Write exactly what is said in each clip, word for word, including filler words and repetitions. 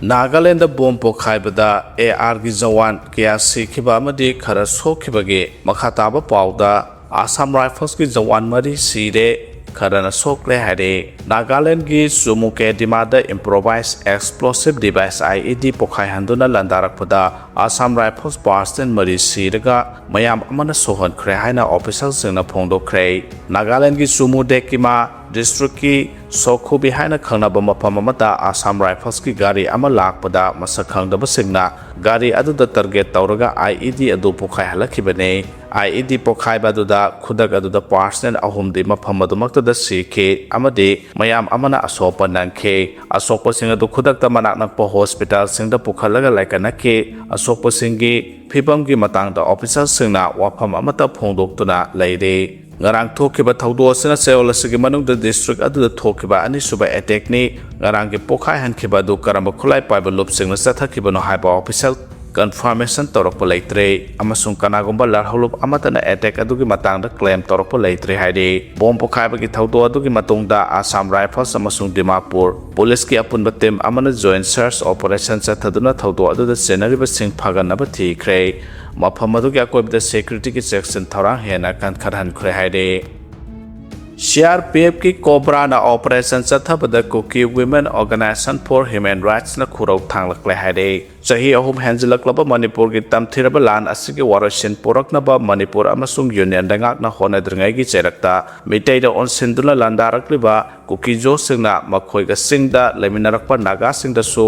Nagaland bomb ꯄꯣꯈꯥꯏꯕꯗ ꯑꯦ ꯑꯥꯔꯒꯤ ꯖꯋꯥꯟ ꯀꯌꯥ ꯁꯤꯈꯤꯕ ꯑꯃꯗꯤ ꯈꯔ ꯁꯣꯛꯈꯤꯕꯒꯤ ꯃꯈꯥ ꯇꯥꯕ ꯄꯥꯎꯗ, ꯑꯁꯥꯝ ꯔꯥꯏꯐꯜꯁꯀꯤ ꯖꯋꯥꯟ ꯃꯔꯤ ꯁꯤꯔꯦ, ꯈꯔꯅ ꯁꯣꯛꯂꯦ ꯍꯥꯏꯔꯦ꯫ ꯅꯥꯒꯥꯂꯦꯟꯗꯒꯤ ꯆꯨꯃꯨꯀꯦꯗꯤꯃꯥꯗ improvised explosive device, I E D, ꯄꯣꯈꯥꯏꯍꯟꯗꯨꯅ ꯂꯥꯟꯗꯥꯔꯛꯄꯗ ꯑꯁꯥꯝ ꯔꯥꯏꯐꯜꯁ personnel ꯃꯔꯤ ꯁꯤꯔꯒ ꯃꯌꯥꯝ ꯑꯃꯅ ꯁꯣꯛꯍꯟꯈ꯭ꯔꯦ ꯍꯥꯏꯅ officialꯁꯤꯡꯅ ꯐꯣꯡꯗꯣꯛꯈ꯭ꯔꯦ꯫ ꯅꯥꯒꯥꯂꯦꯟꯗꯒꯤ ꯆꯨꯃꯨꯗꯦꯀꯤꯃꯥ districtꯀꯤ ꯁꯣꯈꯨꯕꯤ ꯍꯥꯏꯅ ꯈꯪꯅꯕ ꯃꯐꯝ ꯑꯃꯗ ꯑꯁꯥꯝ ꯔꯥꯏꯐꯜꯁꯀꯤ ꯒꯥꯔꯤ ꯑꯃ ꯂꯥꯛꯄꯗ ꯃꯁꯛ ꯈꯪꯗꯕꯁꯤꯡꯅ ꯒꯥꯔꯤ ꯑꯗꯨꯗ target ꯇꯧꯔꯒ I E D ꯑꯗꯨ ꯄꯣꯈꯥꯏꯍꯜꯂꯛꯈꯤꯕꯅꯤ꯫ I E D ꯄꯣꯈꯥꯏꯕ ꯑꯗꯨꯗ ꯈꯨꯗꯛ ꯑꯗꯨꯗ personnel ꯑꯍꯨꯝꯗꯤ ꯃꯐꯝ ꯑꯗꯨꯃꯛꯇꯗ ꯁꯤꯈꯤ ꯑꯃꯗꯤ ꯃꯌꯥꯝ ꯑꯃꯅ ꯑꯁꯣꯛꯄ ꯅꯪꯈꯤ꯫ ꯑꯁꯣꯛꯄꯁꯤꯡ ꯑꯗꯨ ꯈꯨꯗꯛꯇ ꯃꯅꯥꯛ ꯅꯛꯄ hospitalꯁꯤꯡꯗ ꯄꯨꯈꯠꯂꯒ ꯂꯥꯏꯀꯠꯅꯈꯤ꯫ ꯑꯁꯣꯛꯄꯁꯤꯡꯒꯤ ꯐꯤꯕꯝꯒꯤ ꯃꯇꯥꯡꯗ officialꯁꯤꯡꯅ ꯋꯥꯐꯝ ꯑꯃꯠꯇ ꯐꯣꯡꯗꯣꯛꯇꯨꯅ ꯂꯩꯔꯤ꯫ ꯉꯔꯥꯡ ꯊꯣꯛꯈꯤꯕ ꯊꯧꯗꯣꯛ ꯑꯁꯤꯅ ꯆꯌꯣꯜ ꯑꯁꯤꯒꯤ ꯃꯅꯨꯡꯗ district ꯑꯗꯨꯗ ꯊꯣꯛꯈꯤꯕ ꯑꯅꯤꯁꯨꯕ attackꯅꯤ꯫ ꯉꯔꯥꯡꯒꯤ ꯄꯣꯈꯥꯏꯍꯟꯈꯤꯕ ꯑꯗꯨ ꯀꯔꯝꯕ ꯈꯨꯠꯂꯥꯏ ꯄꯥꯏꯕ ꯂꯨꯞꯁꯤꯡꯅ ꯆꯠꯊꯈꯤꯕꯅꯣ ꯍꯥꯏꯕ official confirmation ꯇꯧꯔꯛꯄ ꯂꯩꯇ꯭ꯔꯦ ꯑꯃꯁꯨꯡ ꯀꯅꯥꯒꯨꯝꯕ ꯂꯥꯜꯍꯧꯂꯨꯞ ꯑꯃꯠꯇꯅ attack ꯑꯗꯨꯒꯤ ꯃꯇꯥꯡꯗ claim ꯇꯧꯔꯛꯄ ꯂꯩꯇ꯭ꯔꯦ ꯍꯥꯏꯔꯤ꯫ ꯕꯣꯝ ꯄꯣꯈꯥꯏꯕꯒꯤ ꯊꯧꯗꯣꯛ ꯑꯗꯨꯒꯤ ꯃꯇꯨꯡꯗ ꯑꯁꯥꯝ ꯔꯥꯏꯐꯜꯁ ꯑꯃꯁꯨꯡ ꯗꯤꯃꯥꯄꯨꯔ ꯄꯨꯂꯤꯁꯀꯤ ꯑꯄꯨꯟꯕ team ꯑꯃꯅ joint search operation ꯆꯠꯊꯗꯨꯅ ꯊꯧꯗꯣꯛ ꯑꯗꯨꯗ ꯆꯦꯟꯅꯔꯤꯕꯁꯤꯡ ꯐꯥꯒꯟꯅꯕ ꯊꯤꯈ꯭ꯔꯦ꯫ ꯃꯐꯝ ꯑꯗꯨꯒꯤ ꯑꯀꯣꯏꯕꯗ securityꯒꯤ ꯆꯦꯛꯁꯤꯟ ꯊꯧꯔꯥꯡ ꯍꯦꯟꯅ ꯀꯟꯈꯠꯍꯟꯈ꯭ꯔꯦ ꯍꯥꯏꯔꯤ꯫ C R P Fꯀꯤ COBRAꯅ operation ꯆꯠꯊꯕꯗ Kuki Women Organisation for Human Rightsꯅ ꯈꯨꯔꯧ ꯊꯥꯡꯂꯛꯂꯦ ꯍꯥꯏꯔꯦ꯫ ꯆꯍꯤ ꯑꯍꯨꯝ ꯍꯦꯟꯖꯤꯜꯂꯛꯂꯕ ꯃꯅꯤꯄꯨꯔꯒꯤ ꯇꯝꯊꯤꯔꯕ ꯂꯥꯟ ꯑꯁꯤꯒꯤ ꯋꯥꯔꯣꯏꯁꯤꯟ ꯄꯨꯔꯛꯅꯕ ꯃꯅꯤꯄꯨꯔ ꯑꯃꯁꯨꯡ ꯌꯨꯅꯤꯌꯟ ꯂꯩꯉꯥꯛꯅ ꯍꯣꯠꯅꯗ꯭ꯔꯤꯉꯩꯒꯤ ꯆꯩꯔꯛꯇ ꯃꯤꯇꯩꯗ ꯑꯣꯟꯁꯤꯟꯗꯨꯅ ꯂꯥꯟꯗꯥꯔꯛꯂꯤꯕ ꯀꯨꯀꯤꯖꯣꯁꯤꯡꯅ ꯃꯈꯣꯏꯒ ꯆꯤꯡꯗ ꯂꯩꯃꯤꯟꯅꯔꯛꯄ ꯅꯥꯒꯥꯁꯤꯡꯗꯁꯨ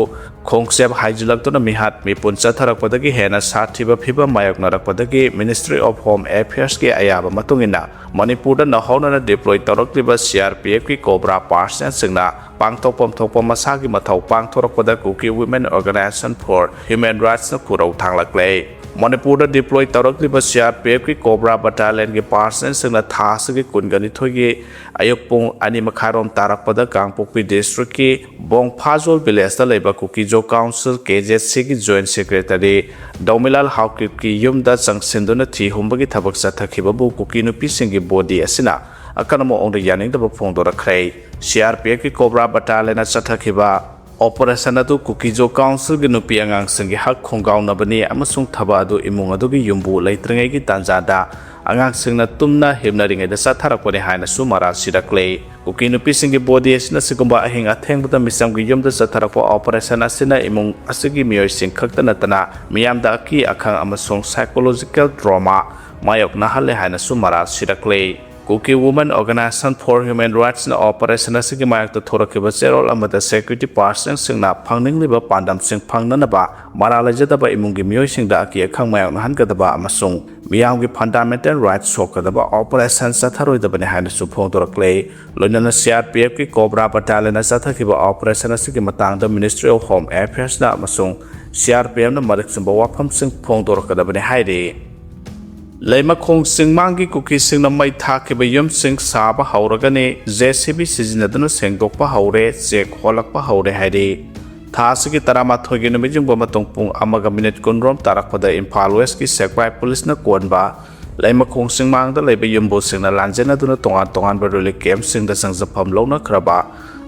ꯈꯣꯡꯆꯦꯞ ꯍꯥꯏꯖꯤꯜꯂꯛꯇꯨꯅ ꯃꯤꯍꯥꯠ ꯃꯤꯄꯨꯟ ꯆꯠꯊꯔꯛꯄꯗꯒꯤ ꯍꯦꯟꯅ ꯁꯥꯊꯤꯕ ꯐꯤꯚꯝ ꯃꯥꯌꯣꯛꯅꯔꯛꯄꯗꯒꯤ Ministry of Home Affairsꯀꯤ ꯑꯌꯥꯕ ꯃꯇꯨꯡ ꯏꯟꯅ ꯃꯅꯤꯄꯨꯔꯗ ꯅꯧꯍꯧꯅꯅ deploy ꯇꯧꯔꯛꯂꯤꯕ C R P Fꯀꯤ COBRA personnelꯁꯤꯡꯅ ꯄꯥꯡꯊꯣꯛꯐꯝ ꯊꯣꯛꯄ ꯃꯁꯥꯒꯤ ꯃꯊꯧ ꯄꯥꯡꯊꯣꯔꯛꯄꯗ Kuki Women Organisation for Human Rightsꯅ ꯈꯨꯔꯧ ꯊꯥꯡꯂꯛꯂꯦ꯫ ꯃꯅꯤꯄꯨꯔꯗ deploy ꯇꯧꯔꯛꯂꯤꯕ C R P Fꯀꯤ COBRA battalionꯒꯤ personnelꯁꯤꯡꯅ ꯊꯥ ꯑꯁꯤꯒꯤ ꯀꯨꯟꯒ ꯅꯤꯊꯣꯏꯒꯤ ꯑꯌꯨꯛ ꯄꯨꯡ ꯑꯅꯤ ꯃꯈꯥꯏꯔꯣꯝ ꯇꯥꯔꯛꯄꯗ ꯀꯥꯡꯄꯣꯛꯄꯤ districtꯀꯤ ꯕꯣꯡꯐꯥꯖꯣꯜ villageꯇ ꯂꯩꯕ ꯀꯨꯀꯤꯖꯣ council, K Z Cꯒꯤ joint secretary ꯗꯧꯃꯤꯂꯥꯜ ꯍꯥꯎꯀꯤꯞꯀꯤ ꯌꯨꯝꯗ ꯆꯪꯁꯤꯟꯗꯨꯅ ꯊꯤ ꯍꯨꯝꯕꯒꯤ ꯊꯕꯛ ꯆꯠꯊꯈꯤꯕꯕꯨ ꯀꯨꯀꯤ ꯅꯨꯄꯤꯁꯤꯡꯒꯤ body ꯑꯁꯤꯅ ꯑꯀꯟꯕ ꯃꯑꯣꯡꯗ ꯌꯥꯅꯤꯡꯗꯕ ꯐꯣꯡꯗꯣꯔꯛꯈ꯭ꯔꯦ꯫ C R P Fꯀꯤ COBRA battalionꯅ ꯆꯠꯊꯈꯤꯕ ꯑꯣꯄꯔꯦꯁꯟ ꯑꯗꯨ ꯀꯨꯀꯤꯖꯣ ꯀꯥꯎꯟꯁꯤꯜꯒꯤ ꯅꯨꯄꯤ ꯑꯉꯥꯡꯁꯤꯡꯒꯤ ꯍꯛ ꯈꯣꯡꯒꯥꯎꯅꯕꯅꯤ ꯑꯃꯁꯨꯡ ꯊꯕꯛ ꯑꯗꯨ ꯏꯃꯨꯡ ꯑꯗꯨꯒꯤ ꯌꯨꯝꯕꯨ ꯂꯩꯇ꯭ꯔꯤꯉꯩꯒꯤ ꯇꯥꯟꯖꯥꯗ ꯑꯉꯥꯡꯁꯤꯡꯅ ꯇꯨꯝꯅ ꯍꯤꯞꯅꯔꯤꯉꯩꯗ ꯆꯠꯊꯔꯛꯄꯅꯤ ꯍꯥꯏꯅꯁꯨ ꯃꯔꯥꯜ ꯁꯤꯔꯛꯂꯦ꯫ ꯀꯨꯀꯤ ꯅꯨꯄꯤꯁꯤꯡꯒꯤ ꯕꯣꯗꯤ ꯑꯁꯤꯅ ꯑꯁꯤꯒꯨꯝꯕ ꯑꯍꯤꯡ ꯑꯊꯦꯡꯕꯗ ꯃꯤꯆꯝꯒꯤ ꯌꯨꯝꯗ ꯆꯠꯊꯔꯛꯄ ꯑꯣꯄꯔꯦꯁꯟ ꯑꯁꯤꯅ ꯏꯃꯨꯡ ꯑꯁꯤꯒꯤ ꯃꯤꯑꯣꯏꯁꯤꯡ ꯈꯛꯇ ꯅꯠꯇꯅ ꯃꯤꯌꯥꯝꯗ ꯑꯀꯤ ꯑꯈꯪ ꯑꯃꯁꯨꯡ psychological trauma ꯃꯥꯌꯣꯛꯅꯍꯜꯂꯦ ꯍꯥꯏꯅꯁꯨ ꯃꯔꯥꯜ ꯁꯤꯔꯛꯂꯦ꯫ Kuki Women Organization for Human Rights ꯅ ꯑꯣꯄꯔꯦꯁꯟ ꯑꯁꯤꯒꯤ ꯃꯥꯌꯣꯛꯇ ꯊꯣꯔꯛꯈꯤꯕ ꯆꯦꯔꯣꯜ ꯑꯃꯗ ꯁꯦꯀ꯭ꯌꯨꯔꯤꯇꯤ ꯄꯥꯔꯁꯟꯁꯤꯡꯅ ꯐꯪꯅꯤꯡꯂꯤꯕ ꯄꯥꯟꯗꯝꯁꯤꯡ ꯐꯪꯅꯅꯕ ꯃꯔꯥꯜ ꯂꯩꯖꯗꯕ ꯏꯃꯨꯡꯒꯤ ꯃꯤꯑꯣꯏꯁꯤꯡꯗ ꯑꯀꯤ ꯑꯈꯪ ꯃꯥꯌꯣꯛꯅꯍꯟꯒꯗꯕ ꯑꯃꯁꯨꯡ ꯃꯤꯌꯥꯝꯒꯤ ꯐꯟꯗꯥꯃꯦꯟꯇꯦꯜ ꯔꯥꯏꯠ ꯁꯣꯛꯀꯗꯕ ꯑꯣꯄꯔꯦꯁꯟ ꯆꯠꯊꯔꯣꯏꯗꯕꯅꯤ ꯍꯥꯏꯅꯁꯨ ꯐꯣꯡꯗꯣꯔꯛꯂꯦ꯫ ꯂꯣꯏꯅꯅ ꯁꯤ ꯑꯥꯔ ꯄꯤ ꯑꯦꯐꯀꯤ ꯀꯣꯕ꯭ꯔꯥ ꯕꯇꯥꯂꯤꯌꯟꯅ ꯆꯠꯊꯈꯤꯕ ꯑꯣꯄꯔꯦꯁꯟ ꯑꯁꯤꯒꯤ ꯃꯇꯥꯡꯗ ꯃꯤꯅꯤꯁꯇ꯭ꯔꯤ ꯑꯣꯐ ꯍꯣꯝ ꯑꯦꯐꯤꯌꯔꯁꯅ ꯑꯃꯁꯨꯡ ꯁꯤ ꯑꯥꯔ ꯄꯤ ꯑꯦꯐꯅ ꯃꯔꯤꯛ ꯆꯨꯝꯕ ꯋꯥꯐꯝꯁꯤꯡ ꯐꯣꯡꯗꯣꯔꯛꯀꯗꯕꯅꯤ ꯍꯥꯏꯔꯤ꯫ ꯂꯩꯃꯈꯣꯡ ꯆꯤꯡꯃꯥꯡꯒꯤ ꯀꯨꯀꯤꯁꯤꯡꯅ ꯃꯩ ꯊꯥꯈꯤꯕ ꯌꯨꯝꯁꯤꯡ ꯁꯥꯕ ꯍꯧꯔꯒꯅꯤ, ꯖꯦ ꯁꯤ ꯕꯤ ꯁꯤꯖꯤꯟꯅꯗꯨꯅ ꯁꯦꯡꯗꯣꯛꯄ ꯍꯧꯔꯦ, ꯆꯦꯛ ꯍꯣꯜꯂꯛꯄ ꯍꯧꯔꯦ ꯍꯥꯏꯔꯤ꯫ ꯊꯥ ꯑꯁꯤꯒꯤ ꯇꯔꯥꯃꯥꯊꯣꯏꯒꯤ ꯅꯨꯃꯤꯠ ꯌꯨꯡꯕ ꯃꯇꯨꯡ ꯄꯨꯡ ꯑꯃꯒ ꯃꯤꯅꯤꯠ ꯀꯨꯟꯔꯣꯝ ꯇꯥꯔꯛꯄꯗ ꯏꯝꯐꯥꯜ ꯋꯦꯁꯀꯤ ꯁꯦꯛꯃꯥꯏ ꯄꯨꯂꯤꯁꯅ ꯀꯣꯟꯕ ꯂꯩꯃꯈꯣꯡ ꯆꯤꯡꯃꯥꯡꯗ ꯂꯩꯕ ꯌꯨꯝꯕꯨꯁꯤꯡꯅ ꯂꯥꯟꯖꯦꯟꯅꯗꯨꯅ ꯇꯣꯉꯥꯟ ꯇꯣꯉꯥꯟꯕ ꯔꯤꯂꯤꯐ ꯀꯦꯝꯞꯁꯤꯡꯗ ꯆꯪꯖꯐꯝ ꯂꯧꯅꯈ꯭ꯔꯕ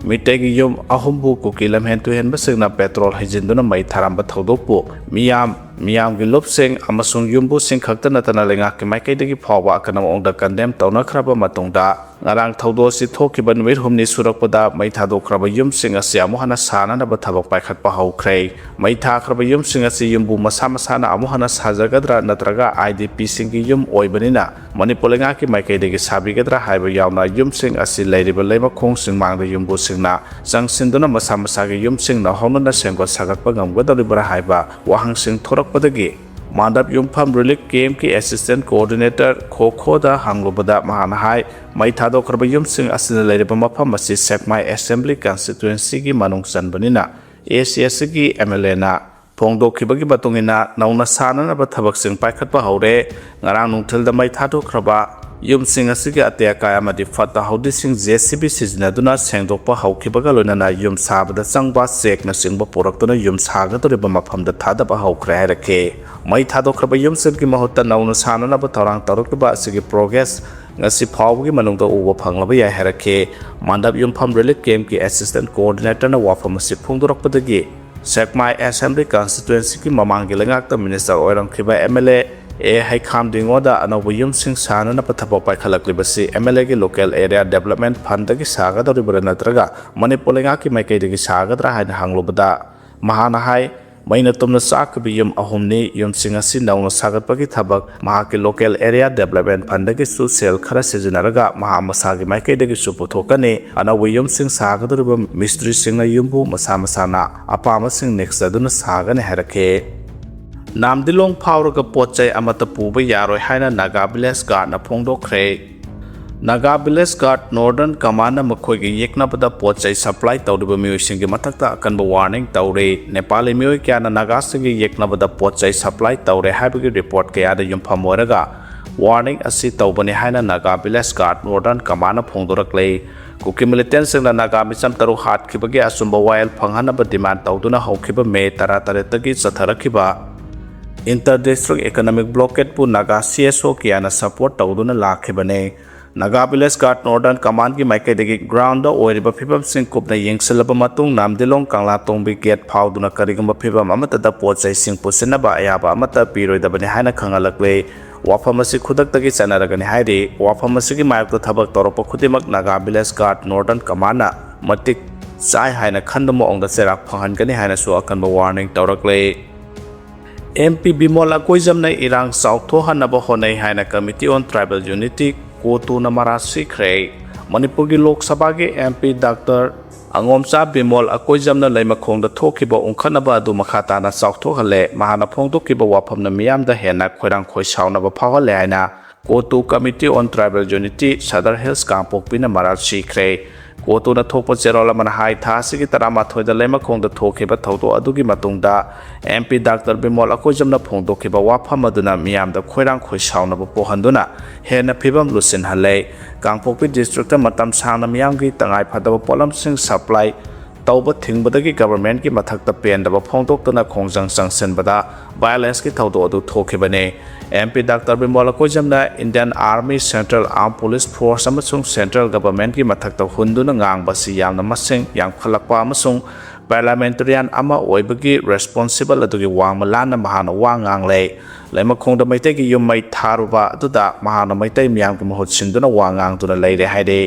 ꯃꯤꯇꯩꯒꯤ ꯌꯨꯝ ꯑꯍꯨꯝꯕꯨ ꯀꯨꯀꯤ ꯂꯝꯍꯦꯟ ꯇꯨꯍꯦꯟꯕꯁꯤꯡꯅ ꯄꯦꯇ꯭ꯔꯣꯜ ꯍꯩꯖꯤꯟꯗꯨꯅ ꯃꯩ ꯊꯥꯔꯝꯕ ꯊꯧꯗꯣꯛꯄꯨ ꯃꯤꯌꯥꯝ, ꯃꯤꯌꯥꯝꯒꯤ ꯂꯨꯞꯁꯤꯡ ꯑꯃꯁꯨꯡ ꯌꯨꯝꯕꯨꯁꯤꯡ ꯈꯛꯇ ꯅꯠꯇꯅ ꯂꯩꯉꯥꯛꯀꯤ ꯃꯥꯏꯀꯩꯗꯒꯤ ꯐꯥꯎꯕ ꯑꯀꯟꯕ ꯃꯑꯣꯡꯗ ꯀꯟꯗꯦꯝ ꯇꯧꯅꯈ꯭ꯔꯕ ꯃꯇꯨꯡꯗ, ꯉꯔꯥꯡ ꯊꯧꯗꯣꯛ ꯑꯁꯤ ꯊꯣꯛꯈꯤꯕ ꯅꯨꯃꯤꯠ ꯍꯨꯝꯅꯤ ꯁꯨꯔꯛꯄꯗ ꯃꯩ ꯊꯥꯗꯣꯛꯈ꯭ꯔꯕ ꯌꯨꯝꯁꯤꯡ ꯑꯁꯤ ꯑꯃꯨꯛ ꯍꯟꯅ ꯁꯥꯅꯅꯕ ꯊꯕꯛ ꯄꯥꯏꯈꯠꯄ ꯍꯧꯈ꯭ꯔꯦ꯫ ꯃꯩ ꯊꯥꯈ꯭ꯔꯕ ꯌꯨꯝꯁꯤꯡ ꯑꯁꯤ ꯌꯨꯝꯕꯨ ꯃꯁꯥ ꯃꯁꯥꯅ ꯑꯃꯨꯛ ꯍꯟꯅ ꯁꯥꯖꯒꯗ꯭ꯔꯥ ꯅꯠꯇ꯭ꯔꯒ ꯑꯥꯏ ꯗꯤ ꯄꯤꯁꯤꯡꯒꯤ ꯌꯨꯝ ꯑꯣꯏꯕꯅꯤꯅ ꯃꯅꯤꯄꯨꯔ ꯂꯩꯉꯥꯛꯀꯤ ꯃꯥꯏꯀꯩꯗꯒꯤ ꯁꯥꯕꯤꯒꯗ꯭ꯔꯥ ꯍꯥꯏꯕ ꯌꯥꯎꯅ ꯌꯨꯝꯁꯤꯡ ꯑꯁꯤ ꯂꯩꯔꯤꯕ ꯂꯩꯃꯈꯣꯡ ꯆꯤꯡꯃꯥꯡꯗ ꯌꯨꯝꯕꯨꯁꯤꯡꯅ ꯆꯪꯁꯤꯟꯗꯨꯅ ꯃꯁꯥ ꯃꯁꯥꯒꯤ ꯌꯨꯝꯁꯤꯡ ꯅꯧꯍꯧꯅꯅ ꯁꯦꯝꯒꯠ ꯁꯥꯒꯠꯄ ꯉꯝꯒꯗꯧꯔꯤꯕ꯭ꯔꯥ ꯍꯥꯏꯕ ꯋꯥꯍꯪꯁꯤꯡ ꯊꯣꯔꯛꯄꯗꯒꯤ ꯃꯥꯟꯗꯞ ꯌꯨꯝꯐꯝ ꯔꯤꯂꯤꯐ ꯀꯦꯝꯞꯀꯤ ꯑꯦꯁꯤꯁꯇꯦꯟꯠ ꯀꯣꯑꯣꯔꯗꯤꯅꯦꯇꯔ ꯈꯣꯈꯣꯗ ꯍꯪꯂꯨꯕꯗ ꯃꯍꯥꯛꯅ ꯍꯥꯏ, ꯃꯩ ꯊꯥꯗꯣꯛꯈ꯭ꯔꯕ ꯌꯨꯝꯁꯤꯡ ꯑꯁꯤꯅ ꯂꯩꯔꯤꯕ ꯃꯐꯝ ꯑꯁꯤ ꯁꯦꯛꯃꯥꯏ ꯑꯦꯁꯦꯝꯕ꯭ꯂꯤ ꯀꯟꯁꯇꯤꯇ꯭ꯋꯦꯟꯁꯤꯒꯤ ꯃꯅꯨꯡ ꯆꯟꯕꯅꯤꯅ ꯑꯦ ꯁꯤ ꯑꯦꯁ ꯁꯤꯒꯤ ꯑꯦꯝ ꯑꯦꯜ ꯑꯦꯅ ꯐꯣꯡꯗꯣꯛꯈꯤꯕꯒꯤ ꯃꯇꯨꯡ ꯏꯟꯅ ꯅꯧꯅ ꯁꯥꯅꯅꯕ ꯊꯕꯛꯁꯤꯡ ꯄꯥꯏꯈꯠꯄ ꯍꯧꯔꯦ꯫ ꯉꯔꯥꯡ ꯅꯨꯡꯊꯤꯜꯗ ꯃꯩ ꯊꯥꯗꯣꯛꯈ꯭ꯔꯕ ꯌꯨꯝꯁꯤꯡ ꯑꯁꯤꯒꯤ ꯑꯇꯦꯛ ꯑꯀꯥꯏ ꯑꯃꯗꯤ ꯐꯠꯇ ꯍꯥꯎꯗꯤꯁꯤꯡ ꯖꯦ ꯁꯤ ꯕꯤ ꯁꯤꯖꯤꯟꯅꯗꯨꯅ ꯁꯦꯡꯗꯣꯛꯄ ꯍꯧꯈꯤꯕꯒ ꯂꯣꯏꯅꯅ ꯌꯨꯝ ꯁꯥꯕꯗ ꯆꯪꯕ ꯆꯦꯛꯅꯆꯤꯡꯕ ꯄꯨꯔꯛꯇꯨꯅ ꯌꯨꯝ ꯁꯥꯒꯗꯧꯔꯤꯕ ꯃꯐꯝꯗ ꯊꯥꯗꯕ ꯍꯧꯈ꯭ꯔꯦ ꯍꯥꯏꯔꯛꯈꯤ꯫ ꯃꯩ ꯊꯥꯗꯣꯛꯈ꯭ꯔꯕ ꯌꯨꯝꯁꯤꯡꯒꯤ ꯃꯍꯨꯠꯇ ꯅꯧꯅ ꯁꯥꯅꯅꯕ ꯊꯧꯔꯥꯡ ꯇꯧꯔꯛꯂꯤꯕ ꯑꯁꯤꯒꯤ ꯄ꯭ꯔꯣꯒ꯭ꯔꯦꯁ ꯉꯁꯤ ꯐꯥꯎꯕꯒꯤ ꯃꯅꯨꯡꯗ ꯎꯕ ꯐꯪꯂꯕ ꯌꯥꯏ ꯍꯥꯏꯔꯛꯈꯤ꯫ ꯃꯥꯟꯗꯞ ꯌꯨꯝꯐꯝ ꯔꯤꯂꯤꯐ ꯀꯦꯝꯞꯀꯤ ꯑꯦꯁꯤꯁꯇꯦꯟ ꯀꯣꯑꯣꯔꯗꯤꯅꯦꯇꯔꯅ ꯋꯥꯐꯝ ꯑꯁꯤ ꯐꯣꯡꯗꯣꯔꯛꯄꯗꯒꯤ ꯁꯦꯛꯃꯥꯏ ꯑꯦꯁꯦꯝꯕ꯭ꯂꯤ ꯀꯟꯁꯇꯤꯇ꯭ꯋꯦꯟꯁꯤꯒꯤ ꯃꯃꯥꯡꯒꯤ ꯂꯩꯉꯥꯛꯇ ꯃꯤꯅꯤꯁꯇꯔ ꯑꯣꯏꯔꯝꯈꯤꯕ ꯑꯦꯝ ꯑꯦꯜ ꯑꯦ ꯑꯦ ꯍꯩꯈꯥꯝ ꯗꯤꯡꯉꯣꯗ ꯑꯅꯧꯕ ꯌꯨꯝꯁꯤꯡ ꯁꯥꯅꯅꯕ ꯊꯕꯛ ꯄꯥꯏꯈꯠꯂꯛꯂꯤꯕꯁꯤ ꯑꯦꯝ ꯑꯦꯜ ꯑꯦꯒꯤ ꯂꯣꯀꯦꯜ ꯑꯦꯔꯤꯌꯥ ꯗꯦꯕꯂꯞꯃꯦꯟ ꯐꯟꯗꯒꯤ ꯁꯥꯒꯗꯧꯔꯤꯕ꯭ꯔꯥ ꯅꯠꯇ꯭ꯔꯒ ꯃꯅꯤꯄꯨꯔ ꯂꯩꯉꯥꯛꯀꯤ ꯃꯥꯏꯀꯩꯗꯒꯤ ꯁꯥꯒꯗ꯭ꯔꯥ ꯍꯥꯏꯅ ꯍꯪꯂꯨꯕꯗ ꯃꯍꯥꯛꯅ ꯍꯥꯏ, ꯃꯩꯅ ꯇꯨꯝꯅ ꯆꯥꯛꯈꯤꯕ ꯌꯨꯝ ꯑꯍꯨꯝꯅꯤ꯫ ꯌꯨꯝꯁꯤꯡ ꯑꯁꯤ ꯅꯧꯅ ꯁꯥꯒꯠꯄꯒꯤ ꯊꯕꯛ ꯃꯍꯥꯛꯀꯤ ꯂꯣꯀꯦꯜ ꯑꯦꯔꯤꯌꯥ ꯗꯦꯕꯂꯞꯃꯦꯟ ꯐꯟꯗꯒꯤꯁꯨ ꯁꯦꯜ ꯈꯔ ꯁꯤꯖꯤꯟꯅꯔꯒ ꯃꯍꯥꯛ ꯃꯁꯥꯒꯤ ꯃꯥꯏꯀꯩꯗꯒꯤꯁꯨ ꯄꯨꯊꯣꯛꯀꯅꯤ꯫ ꯑꯅꯧꯕ ꯌꯨꯝꯁꯤꯡ ꯁꯥꯒꯗꯧꯔꯤꯕ ꯃꯤꯁꯇ꯭ꯔꯤꯁꯤꯡꯅ ꯌꯨꯝꯕꯨ ꯃꯁꯥ ꯃꯁꯥꯅ ꯑꯄꯥꯝꯕꯁꯤꯡ ꯅꯦꯛꯆꯗꯨꯅ ꯁꯥꯒꯅꯤ ꯍꯥꯏꯔꯛꯈꯤ꯫ ꯅꯥꯝꯗꯤꯂꯣꯡ ꯐꯥꯎꯔꯒ ꯄꯣꯠ ꯆꯩ ꯑꯃꯠꯇ ꯄꯨꯕ ꯌꯥꯔꯣꯏ ꯍꯥꯏꯅ ꯅꯥꯒꯥ ꯚꯤꯂꯦꯖ ꯒꯥꯔꯗꯅ ꯐꯣꯡꯗꯣꯛꯈ꯭ꯔꯦ꯫ ꯅꯥꯒꯥ ꯚꯤꯂꯦꯖ ꯒꯥꯔꯗ ꯅꯣꯔꯗꯔꯟ ꯀꯃꯥꯟꯅ ꯃꯈꯣꯏꯒꯤ ꯌꯦꯛꯅꯕꯗ ꯄꯣꯠ ꯆꯩ ꯁꯄ꯭ꯂꯥꯏ ꯇꯧꯔꯤꯕ ꯃꯤꯑꯣꯏꯁꯤꯡꯒꯤ ꯃꯊꯛꯇ ꯑꯀꯟꯕ ꯋꯥꯔꯅꯤꯡ ꯇꯧꯔꯤ꯫ ꯅꯦꯄꯥꯂꯤ ꯃꯤꯑꯣꯏ ꯀꯌꯥꯅ ꯅꯥꯒꯥꯁꯤꯡꯒꯤ ꯌꯦꯛꯅꯕꯗ ꯄꯣꯠ ꯆꯩ ꯁꯄ꯭ꯂꯥꯏ ꯇꯧꯔꯦ ꯍꯥꯏꯕꯒꯤ ꯔꯤꯄꯣꯔꯠ ꯀꯌꯥꯗ ꯌꯨꯝꯐꯝ ꯑꯣꯏꯔꯒ ꯋꯥꯔꯅꯤꯡ ꯑꯁꯤ ꯇꯧꯕꯅꯤ ꯍꯥꯏꯅ ꯅꯥꯒꯥ ꯚꯤꯂꯦꯖ ꯒꯥꯔꯗ ꯅꯣꯔꯗꯔꯟ ꯀꯃꯥꯟꯅ ꯐꯣꯡꯗꯣꯔꯛꯂꯦ꯫ ꯀꯨꯀꯤ ꯃꯤꯂꯤꯇꯦꯟꯁꯤꯡꯅ ꯅꯥꯒꯥ ꯃꯤꯆꯝ ꯇꯔꯨꯛ ꯍꯥꯠꯈꯤꯕꯒꯤ ꯑꯆꯨꯝꯕ ꯋꯥꯌꯦꯜ ꯐꯪꯍꯟꯅꯕ ꯗꯤꯃꯥꯟ ꯇꯧꯗꯨꯅ ꯍꯧꯈꯤꯕ ꯃꯦ ꯇꯔꯥꯇꯔꯦꯠꯇꯒꯤ ꯆꯠꯊꯔꯛꯈꯤꯕ ꯏꯟꯇꯔ ꯗꯤꯁꯇ꯭ꯔꯤꯛ ꯏꯀꯣꯅꯣꯃꯤꯛ ꯕ꯭ꯂꯣꯀꯦꯠꯄꯨ ꯅꯥꯒꯥ ꯁꯤ ꯑꯦꯁ ꯑꯣ ꯀꯌꯥꯅ ꯁꯄꯣꯔꯠ ꯇꯧꯗꯨꯅ ꯂꯥꯛꯈꯤꯕꯅꯤ꯫ ꯅꯥꯒꯥ ꯚꯤꯂꯦꯖ ꯒꯥꯔꯗ ꯅꯣꯔꯗꯔꯟ ꯀꯃꯥꯟꯒꯤ ꯃꯥꯏꯀꯩꯗꯒꯤ ꯒ꯭ꯔꯥꯎꯟꯗ ꯑꯣꯏꯔꯤꯕ ꯐꯤꯕꯝꯁꯤꯡ ꯀꯨꯞꯅ ꯌꯦꯡꯁꯤꯜꯂꯕ ꯃꯇꯨꯡ ꯅꯥꯝꯗꯤꯂꯣꯡ ꯀꯪꯂꯥꯇꯣꯡꯕꯤ ꯒꯦꯠ ꯐꯥꯎꯗꯨꯅ ꯀꯔꯤꯒꯨꯝꯕ ꯐꯤꯕꯝ ꯑꯃꯠꯇꯗ ꯄꯣꯠ ꯆꯩꯁꯤꯡ ꯄꯨꯁꯤꯟꯅꯕ ꯑꯌꯥꯕ ꯑꯃꯠꯇ ꯄꯤꯔꯣꯏꯗꯕꯅꯤ ꯍꯥꯏꯅ ꯈꯪꯍꯜꯂꯛꯂꯦ꯫ ꯋꯥꯐꯝ ꯑꯁꯤ ꯈꯨꯗꯛꯇꯒꯤ ꯆꯠꯅꯔꯒꯅꯤ ꯍꯥꯏꯔꯤ꯫ ꯋꯥꯐꯝ ꯑꯁꯤꯒꯤ ꯃꯥꯌꯣꯛꯇ ꯊꯕꯛ ꯇꯧꯔꯛꯄ ꯈꯨꯗꯤꯡꯃꯛ ꯅꯥꯒꯥ ꯚꯤꯂꯦꯖ ꯒꯥꯔꯗ ꯅꯣꯔꯗꯔꯟ ꯀꯃꯥꯟꯅ ꯃꯇꯤꯛ ꯆꯥꯏ ꯍꯥꯏꯅ ꯈꯟꯕ ꯃꯑꯣꯡꯗ ꯆꯩꯔꯥꯛ ꯐꯪꯍꯟꯒꯅꯤ ꯍꯥꯏꯅꯁꯨ ꯑꯀꯟꯕ ꯋꯥꯔꯅꯤꯡ ꯇꯧꯔꯛꯂꯦ꯫ ꯑꯦꯝ ꯄꯤ ꯕꯤꯃꯣꯜ ꯑꯀꯣꯏꯖꯝꯅ ꯏꯔꯥꯡ ꯆꯥꯎꯊꯣꯛꯍꯟꯅꯕ ꯍꯣꯠꯅꯩ ꯍꯥꯏꯅ Committee on Tribal Unity, ꯀꯣꯇꯨꯅ ꯃꯔꯥꯜ ꯁꯤꯈ꯭ꯔꯦ꯫ ꯃꯅꯤꯄꯨꯔꯒꯤ ꯂꯣꯛ ꯁꯚꯥꯒꯤ ꯑꯦꯝ ꯄꯤ ꯗꯥꯛꯇꯔ ꯑꯉꯣꯝꯆꯥ ꯕꯤꯃꯣꯜ ꯑꯀꯣꯏꯖꯝꯅ ꯂꯩꯃꯈꯣꯡꯗ ꯊꯣꯛꯈꯤꯕ ꯎꯪꯈꯠꯅꯕ ꯑꯗꯨ ꯃꯈꯥ ꯇꯥꯅ ꯆꯥꯎꯊꯣꯛꯍꯜꯂꯦ꯫ ꯃꯍꯥꯛꯅ ꯐꯣꯡꯗꯣꯛꯈꯤꯕ ꯋꯥꯐꯝꯅ ꯃꯤꯌꯥꯝꯗ ꯍꯦꯟꯅ ꯈꯣꯏꯔꯥꯡ ꯈꯣꯏꯁꯥꯎꯅꯕ ꯐꯥꯎꯍꯜꯂꯦ ꯍꯥꯏꯅ ꯀꯣꯇꯨ Committee on Tribal Unity, Sadar Hills, ꯀꯥꯡꯄꯣꯛꯄꯤꯅ ꯃꯔꯥꯜ ꯁꯤꯈ꯭ꯔꯦ꯫ ꯀꯣꯇꯨꯅ ꯊꯣꯛꯄ ꯆꯦꯔꯣꯜ ꯑꯃꯅ ꯍꯥꯏ, ꯊꯥ ꯑꯁꯤꯒꯤ ꯇꯔꯥꯃꯥꯊꯣꯏꯗ ꯂꯩꯃꯈꯣꯡꯗ ꯊꯣꯛꯈꯤꯕ ꯊꯧꯗꯣꯛ ꯑꯗꯨꯒꯤ ꯃꯇꯨꯡꯗ ꯑꯦꯝ ꯄꯤ ꯗꯥꯛꯇꯔ ꯕꯤꯃꯣꯜ ꯑꯀꯣꯏꯖꯝꯅ ꯐꯣꯡꯗꯣꯛꯈꯤꯕ ꯋꯥꯐꯝ ꯑꯗꯨꯅ ꯃꯤꯌꯥꯝꯗ ꯈꯣꯏꯔꯥꯡ ꯈꯣꯏꯁꯥꯎꯅꯕ ꯄꯣꯛꯍꯟꯗꯨꯅ ꯍꯦꯟꯅ ꯐꯤꯕꯝ ꯂꯨꯁꯤꯟꯍꯜꯂꯦ꯫ ꯀꯥꯡꯄꯣꯛꯄꯤ ꯗꯤꯁꯇ꯭ꯔꯤꯛꯇ ꯃꯇꯝ ꯁꯥꯡꯅ ꯃꯤꯌꯥꯝꯒꯤ ꯇꯉꯥꯏ ꯐꯗꯕ ꯄꯣꯠꯂꯝꯁꯤꯡ ꯁꯄ꯭ꯂꯥꯏ ꯇꯧꯕ ꯊꯤꯡꯕꯗꯒꯤ ꯒꯚꯔꯟꯃꯦꯟꯠꯀꯤ ꯃꯊꯛꯇ ꯄꯦꯟꯗꯕ ꯐꯣꯡꯗꯣꯛꯇꯨꯅ ꯈꯣꯡꯖꯪ ꯆꯪꯁꯤꯟꯕꯗ ꯚꯥꯏꯑꯣꯂꯦꯟꯁꯀꯤ ꯊꯧꯗꯣꯛ ꯑꯗꯨ ꯊꯣꯛꯈꯤꯕꯅꯤ꯫ ꯑꯦꯝ ꯄꯤ ꯗꯥꯛꯇꯔ ꯕꯤꯃꯣꯜ ꯑꯀꯣꯏꯖꯝꯅ Indian Army, Central Armed Police Force ꯑꯃꯁꯨꯡ ꯁꯦꯟꯇ꯭ꯔꯦꯜ ꯒꯚꯔꯟꯃꯦꯟꯠꯀꯤ ꯃꯊꯛꯇ ꯍꯨꯟꯗꯨꯅ ꯉꯥꯡꯕ ꯑꯁꯤ ꯌꯥꯝꯅ ꯃꯁꯤꯡ ꯌꯥꯝꯈꯠꯂꯛꯄ ꯑꯃꯁꯨꯡ ꯄꯥꯔꯂꯥꯃꯦꯟꯇꯔꯤꯌꯥꯟ ꯑꯃ ꯑꯣꯏꯕꯒꯤ ꯔꯦꯁꯄꯣꯟꯁꯤꯕꯜ ꯑꯗꯨꯒꯤ ꯋꯥꯡꯃ ꯂꯥꯟꯅ ꯃꯍꯥꯛꯅ ꯋꯥ ꯉꯥꯡꯂꯦ꯫ ꯂꯩꯃꯈꯣꯡꯗ ꯃꯩꯇꯩꯒꯤ ꯌꯨꯝ ꯃꯩ ꯊꯥꯔꯨꯕ ꯑꯗꯨꯗ ꯃꯍꯥꯛꯅ ꯃꯩꯇꯩ ꯃꯤꯌꯥꯝꯒꯤ ꯃꯍꯨꯠ ꯁꯤꯟꯗꯨꯅ ꯋꯥ ꯉꯥꯡꯗꯨꯅ ꯂꯩꯔꯦ ꯍꯥꯏꯔꯤ꯫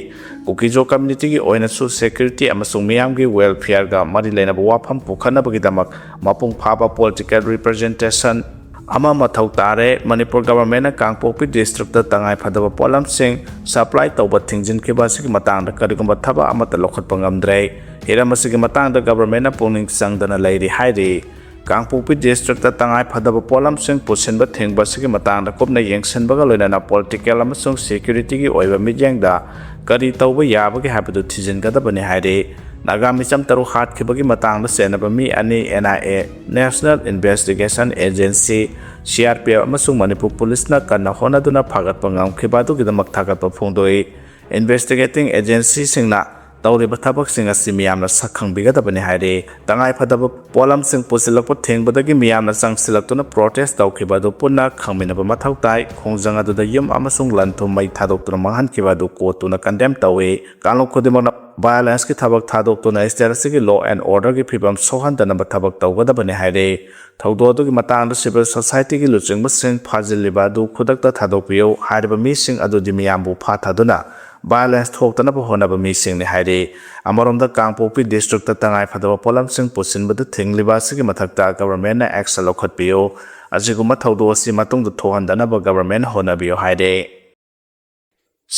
ꯀꯨꯀꯤꯖꯣ ꯀꯝꯃ꯭ꯌꯨꯅꯤꯇꯤꯒꯤ ꯑꯣꯏꯅꯁꯨ ꯁꯦꯀ꯭ꯌꯨꯔꯤꯇꯤ ꯑꯃꯁꯨꯡ ꯃꯤꯌꯥꯝꯒꯤ ꯋꯦꯜꯐꯤꯌꯔꯒ ꯃꯔꯤ ꯂꯩꯅꯕ ꯋꯥꯐꯝ ꯄꯨꯈꯠꯅꯕꯒꯤꯗꯃꯛ ꯃꯄꯨꯡ ꯐꯥꯕ ꯄꯣꯂꯤꯇꯤꯀꯦꯜ ꯔꯤꯄ꯭ꯔꯖꯦꯟꯇꯦꯁꯟ ꯑꯃ ꯃꯊꯧ ꯇꯥꯔꯦ꯫ ꯃꯅꯤꯄꯨꯔ ꯒꯚꯔꯟꯃꯦꯟꯠꯅ ꯀꯥꯡꯄꯣꯛꯄꯤ ꯗꯤꯁꯇ꯭ꯔꯤꯛꯇ ꯇꯉꯥꯏ ꯐꯗꯕ ꯄꯣꯠꯂꯝꯁꯤꯡ ꯁꯄ꯭ꯂꯥꯏ ꯇꯧꯕ ꯊꯤꯡꯖꯤꯟꯈꯤꯕ ꯑꯁꯤꯒꯤ ꯃꯇꯥꯡꯗ ꯀꯔꯤꯒꯨꯝꯕ ꯊꯕꯛ ꯑꯃꯠꯇ ꯂꯧꯈꯠꯄ ꯉꯝꯗ꯭ꯔꯦ꯫ ꯍꯤꯔꯝ ꯑꯁꯤꯒꯤ ꯃꯇꯥꯡꯗ ꯒꯚꯔꯟꯃꯦꯟꯠꯅ ꯄꯨꯛꯅꯤꯡ ꯆꯪꯗꯅ ꯂꯩꯔꯤ ꯍꯥꯏꯔꯤ꯫ ꯀꯥꯡꯄꯣꯛꯄꯤ ꯗꯤꯁꯇ꯭ꯔꯤꯛꯇ ꯇꯉꯥꯏ ꯐꯗꯕ ꯄꯣꯠꯂꯝꯁꯤꯡ ꯄꯨꯁꯤꯟꯕ ꯊꯤꯡꯕ ꯑꯁꯤꯒꯤ ꯃꯇꯥꯡꯗ ꯀꯨꯞꯅ ꯌꯦꯡꯁꯤꯟꯕꯒ ꯂꯣꯏꯅꯅ ꯄꯣꯂꯤꯇꯤꯀꯦꯜ ꯑꯃꯁꯨꯡ ꯁꯦꯀ꯭ꯌꯨꯔꯤꯇꯤꯒꯤ ꯑꯣꯏꯕ ꯃꯤꯠꯌꯦꯡꯗ ꯀꯔꯤ ꯇꯧꯕ ꯌꯥꯕꯒꯦ ꯍꯥꯏꯕꯗꯨ ꯊꯤꯖꯤꯟꯒꯗꯕꯅꯤ ꯍꯥꯏꯔꯤ꯫ ꯅꯥꯒꯥ ꯃꯤꯆꯝ ꯇꯔꯨꯛ ꯍꯥꯠꯈꯤꯕꯒꯤ ꯃꯇꯥꯡꯗ ꯆꯦꯟꯅꯕ ꯃꯤ ꯑꯅꯤ N I A, National Investigation Agency, C R P F ꯑꯃꯁꯨꯡ ꯃꯅꯤꯄꯨꯔ ꯄꯨꯂꯤꯁꯅ ꯀꯟꯅ ꯍꯣꯠꯅꯗꯨꯅ ꯐꯥꯒꯠꯄ ꯉꯝꯈꯤꯕ ꯑꯗꯨꯒꯤꯗꯃꯛ ꯊꯥꯒꯠꯄ ꯐꯣꯡꯗꯣꯛꯏ꯫ ꯏꯟꯚꯦꯁꯇꯤꯒꯦꯇꯤꯡ ꯑꯦꯖꯦꯟꯁꯤꯁꯤꯡꯅ ꯇꯧꯔꯤꯕ ꯊꯕꯛꯁꯤꯡ ꯑꯁꯤ ꯃꯤꯌꯥꯝꯅ ꯁꯛ ꯈꯪꯕꯤꯒꯗꯕꯅꯤ ꯍꯥꯏꯔꯤ꯫ ꯇꯉꯥꯏ ꯐꯗꯕ ꯄꯣꯠꯂꯝꯁꯤꯡ ꯄꯨꯁꯤꯜꯂꯛꯄ ꯊꯤꯡꯕꯗꯒꯤ ꯃꯤꯌꯥꯝꯅ ꯆꯪꯁꯤꯜꯂꯛꯇꯨꯅ ꯄ꯭ꯔꯣꯇꯦꯁ ꯇꯧꯈꯤꯕ ꯑꯗꯨ ꯄꯨꯟꯅ ꯈꯪꯃꯤꯟꯅꯕ ꯃꯊꯧ ꯇꯥꯏ꯫ ꯈꯣꯡꯖꯪ ꯑꯗꯨꯗ ꯌꯨꯝ ꯑꯃꯁꯨꯡ ꯂꯟ ꯊꯨꯝ ꯃꯩ ꯊꯥꯗꯣꯛꯇꯨꯅ ꯃꯥꯡꯍꯟꯈꯤꯕ ꯑꯗꯨ ꯀꯣꯔꯠꯇꯨꯅ ꯀꯟꯗꯦꯝ ꯇꯧꯏ꯫ ꯀꯥꯡꯂꯨꯞ ꯈꯨꯗꯤꯡꯃꯛꯅ ꯚꯥꯏꯑꯣꯂꯦꯟꯁꯀꯤ ꯊꯕꯛ ꯊꯥꯗꯣꯛꯇꯨꯅ ꯁ꯭ꯇꯦꯠ ꯑꯁꯤꯒꯤ law and orderꯒꯤ ꯐꯤꯕꯝ ꯁꯣꯛꯍꯟꯗꯅꯕ ꯊꯕꯛ ꯇꯧꯒꯗꯕꯅꯤ ꯍꯥꯏꯔꯤ꯫ ꯊꯧꯗꯣꯛ ꯑꯗꯨꯒꯤ ꯃꯇꯥꯡꯗ ꯁꯤꯚꯤꯜ ꯁꯣꯁꯥꯏꯇꯤꯒꯤ ꯂꯨꯆꯤꯡꯕꯁꯤꯡ ꯐꯥꯖꯤꯜꯂꯤꯕ ꯑꯗꯨ ꯈꯨꯗꯛꯇ ꯊꯥꯗꯣꯛꯄꯤꯌꯨ꯫ ꯍꯥꯏꯔꯤꯕ ꯃꯤꯁꯤꯡ ꯑꯗꯨꯗꯤ ꯃꯤꯌꯥꯝꯕꯨ ꯐꯥꯊꯗꯨꯅ ꯚꯥꯏꯑꯣꯂꯦꯟꯁ ꯊꯣꯛꯇꯅꯕ ꯍꯣꯠꯅꯕ ꯃꯤꯁꯤꯡꯅꯤ ꯍꯥꯏꯔꯤ꯫ ꯑꯃꯔꯣꯝꯗ ꯀꯥꯡꯄꯣꯛꯄꯤ ꯗꯤꯁꯇ꯭ꯔꯤꯛꯇ ꯇꯉꯥꯏ ꯐꯗꯕ ꯄꯣꯠꯂꯝꯁꯤꯡ ꯄꯨꯁꯤꯟꯕꯗ ꯊꯤꯡꯂꯤꯕ ꯑꯁꯤꯒꯤ ꯃꯊꯛꯇ ꯒꯚꯔꯟꯃꯦꯟꯠꯅ ꯑꯦꯛꯁꯟ ꯂꯧꯈꯠꯄꯤꯌꯨ꯫ ꯑꯁꯤꯒꯨꯝꯕ ꯊꯧꯗꯣꯛ ꯑꯁꯤ ꯃꯇꯨꯡꯗ ꯊꯣꯛꯍꯟꯗꯅꯕ ꯒꯚꯔꯟꯃꯦꯟꯠ ꯍꯣꯠꯅꯕꯤꯌꯨ ꯍꯥꯏꯔꯤ꯫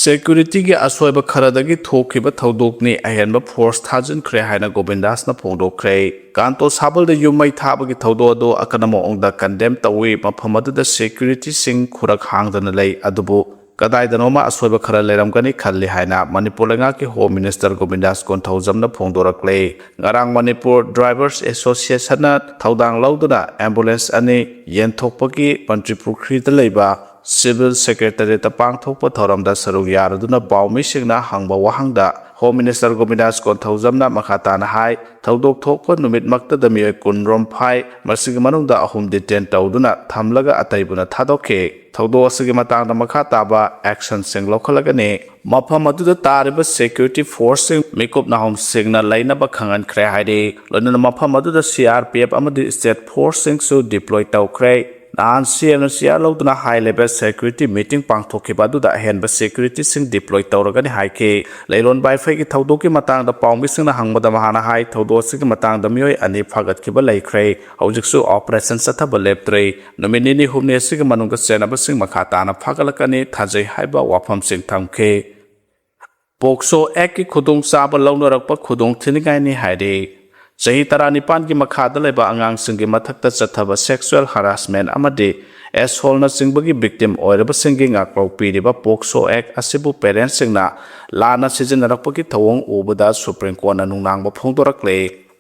ꯁꯦꯀ꯭ꯌꯨꯔꯤꯇꯤꯒꯤ ꯑꯁꯣꯏꯕ ꯈꯔꯗꯒꯤ ꯊꯣꯛꯈꯤꯕ ꯊꯧꯗꯣꯛꯅꯤ, ꯑꯍꯦꯟꯕ ꯐꯣꯔꯁ ꯊꯥꯖꯤꯟꯈ꯭ꯔꯦ ꯍꯥꯏꯅ ꯒꯣꯕꯤꯟꯗꯥꯁꯅ ꯐꯣꯡꯗꯣꯛꯈ꯭ꯔꯦ꯫ ꯀꯥꯟꯇꯣ ꯁꯥꯕꯜꯗ ꯌꯨꯝ ꯃꯩ ꯊꯥꯕꯒꯤ ꯊꯧꯗꯣꯛ ꯑꯗꯨ ꯑꯀꯟꯕ ꯃꯑꯣꯡꯗ ꯀꯟꯗꯦꯝ ꯇꯧꯏ꯫ ꯃꯐꯝ ꯑꯗꯨꯗ ꯁꯦꯀ꯭ꯌꯨꯔꯤꯇꯤꯁꯤꯡ ꯈꯨꯔꯛ ꯍꯥꯡꯗꯅ ꯂꯩ, ꯑꯗꯨꯕꯨ ꯀꯗꯥꯏꯗꯅꯣꯃ ꯑꯁꯣꯏꯕ ꯈꯔ ꯂꯩꯔꯝꯒꯅꯤ ꯈꯜꯂꯤ ꯍꯥꯏꯅ ꯃꯅꯤꯄꯨꯔ ꯂꯩꯉꯥꯛꯀꯤ ꯍꯣꯝ ꯃꯤꯅꯤꯁꯇꯔ ꯒꯣꯕꯤꯟꯗꯥꯁ ꯀꯣꯟꯊꯧꯖꯝꯅ ꯐꯣꯡꯗꯣꯔꯛꯂꯦ꯫ ꯉꯔꯥꯡ ꯃꯅꯤꯄꯨꯔ ꯗ꯭ꯔꯥꯏꯚꯔꯁ ꯑꯦꯁꯣꯁꯤꯌꯦꯁꯟꯅ ꯊꯧꯗꯥꯡ ꯂꯧꯗꯨꯅ ꯑꯦꯝꯕꯨꯂꯦꯟꯁ ꯑꯅꯤ ꯌꯦꯟꯊꯣꯛꯄꯒꯤ ꯃꯟꯇ꯭ꯔꯤ ꯄꯨꯈ꯭ꯔꯤꯗ ꯂꯩꯕ ꯁꯤꯚꯤꯜ ꯁꯦꯀ꯭ꯔꯦꯇꯔꯤꯌꯦꯠꯇ ꯄꯥꯡꯊꯣꯛꯄ ꯊꯧꯔꯝꯗ ꯁꯔꯨꯛ ꯌꯥꯔꯗꯨꯅ ꯄꯥꯎꯃꯤꯁꯤꯡꯅ ꯍꯪꯕ ꯋꯥꯍꯪꯗ Home Minister ꯒꯣꯕꯤꯟꯗꯥꯁ ꯀꯣꯟꯊꯧꯖꯝꯅ ꯃꯈꯥ ꯇꯥꯅ ꯍꯥꯏ, ꯊꯧꯗꯣꯛ ꯊꯣꯛꯄ ꯅꯨꯃꯤꯠꯃꯛꯇꯗ ꯃꯤꯑꯣꯏ ꯀꯨꯟꯔꯣꯝ ꯐꯥꯏ, ꯃꯁꯤꯒꯤ ꯃꯅꯨꯡꯗ ꯑꯍꯨꯝ detain ꯇꯧꯗꯨꯅ ꯊꯝꯂꯒ ꯑꯇꯩꯕꯨꯅ ꯊꯥꯗꯣꯛꯈꯤ꯫ ꯊꯧꯗꯣꯛ ꯑꯁꯤꯒꯤ ꯃꯇꯥꯡꯗ ꯃꯈꯥ ꯇꯥꯕ actionꯁꯤꯡ ꯂꯧꯈꯠꯂꯒꯅꯤ꯫ ꯃꯐꯝ ꯑꯗꯨꯗ ꯇꯥꯔꯤꯕ security forceꯁꯤꯡ ꯃꯤꯀꯨꯞ ꯅꯥꯍꯨꯝꯁꯤꯡꯅ ꯂꯩꯅꯕ ꯈꯪꯍꯟꯈ꯭ꯔꯦ ꯍꯥꯏꯔꯤ꯫ ꯂꯣꯏꯅꯅ ꯃꯐꯝ ꯑꯗꯨꯗ C R P F ꯑꯃꯗꯤ state forceꯁꯤꯡꯁꯨ deploy ꯇꯧꯈ꯭ꯔꯦ꯫ ꯅꯍꯥꯟ C M ꯅ C R ꯂꯧꯗꯨꯅ high level security meeting ꯄꯥꯡꯊꯣꯛꯈꯤꯕ ꯑꯗꯨꯗ ꯑꯍꯦꯟꯕ securityꯁꯤꯡ deploy ꯇꯧꯔꯒꯅꯤ ꯍꯥꯏꯈꯤ꯫ ꯂꯩꯔꯣꯟ ꯕꯥꯏꯐꯩꯒꯤ ꯊꯧꯗꯣꯛꯀꯤ ꯃꯇꯥꯡꯗ ꯄꯥꯎꯃꯤꯁꯤꯡꯅ ꯍꯪꯕꯗ ꯃꯍꯥꯛꯅ ꯍꯥꯏ, ꯊꯧꯗꯣꯛ ꯑꯁꯤꯒꯤ ꯃꯇꯥꯡꯗ ꯃꯤꯑꯣꯏ ꯑꯅꯤ ꯐꯥꯒꯠꯈꯤꯕ ꯂꯩꯈ꯭ꯔꯦ꯫ ꯍꯧꯖꯤꯛꯁꯨ operation ꯆꯠꯊꯕ ꯂꯦꯞꯇ꯭ꯔꯤ꯫ ꯅꯨꯃꯤꯠ ꯅꯤꯅꯤ ꯍꯨꯝꯅꯤ ꯑꯁꯤꯒꯤ ꯃꯅꯨꯡꯗ ꯆꯦꯟꯅꯕꯁꯤꯡ ꯃꯈꯥ ꯇꯥꯅ ꯐꯥꯒꯠꯂꯛꯀꯅꯤ ꯊꯥꯖꯩ ꯍꯥꯏꯕ ꯋꯥꯐꯝꯁꯤꯡ ꯊꯝꯈꯤ꯫ POCSO Actꯀꯤ ꯈꯨꯗꯣꯡꯆꯥꯕ ꯂꯧꯅꯔꯛꯄ ꯈꯨꯗꯣꯡ ꯊꯤꯅꯤꯡꯉꯥꯏꯅꯤ ꯍꯥꯏꯔꯤ꯫ ꯆꯍꯤ ꯇꯔꯥꯅꯤꯄꯥꯟꯒꯤ ꯃꯈꯥꯗ ꯂꯩꯕ ꯑꯉꯥꯡꯁꯤꯡꯒꯤ ꯃꯊꯛꯇ ꯆꯠꯊꯕ sexual harassment ꯑꯃꯗꯤ assaultꯅꯆꯤꯡꯕꯒꯤ victim ꯑꯣꯏꯔꯕꯁꯤꯡꯒꯤ ꯉꯥꯛꯂꯧ ꯄꯤꯔꯤꯕ POCSO Act ꯑꯁꯤꯕꯨ parentꯁꯤꯡꯅ ꯂꯥꯟꯅ ꯁꯤꯖꯤꯟꯅꯔꯛꯄꯒꯤ ꯊꯧꯑꯣꯡ ꯎꯕꯗ Supreme Courtꯅ ꯅꯨꯡꯅꯥꯡꯕ ꯐꯣꯡꯗꯣꯔꯛꯂꯦ꯫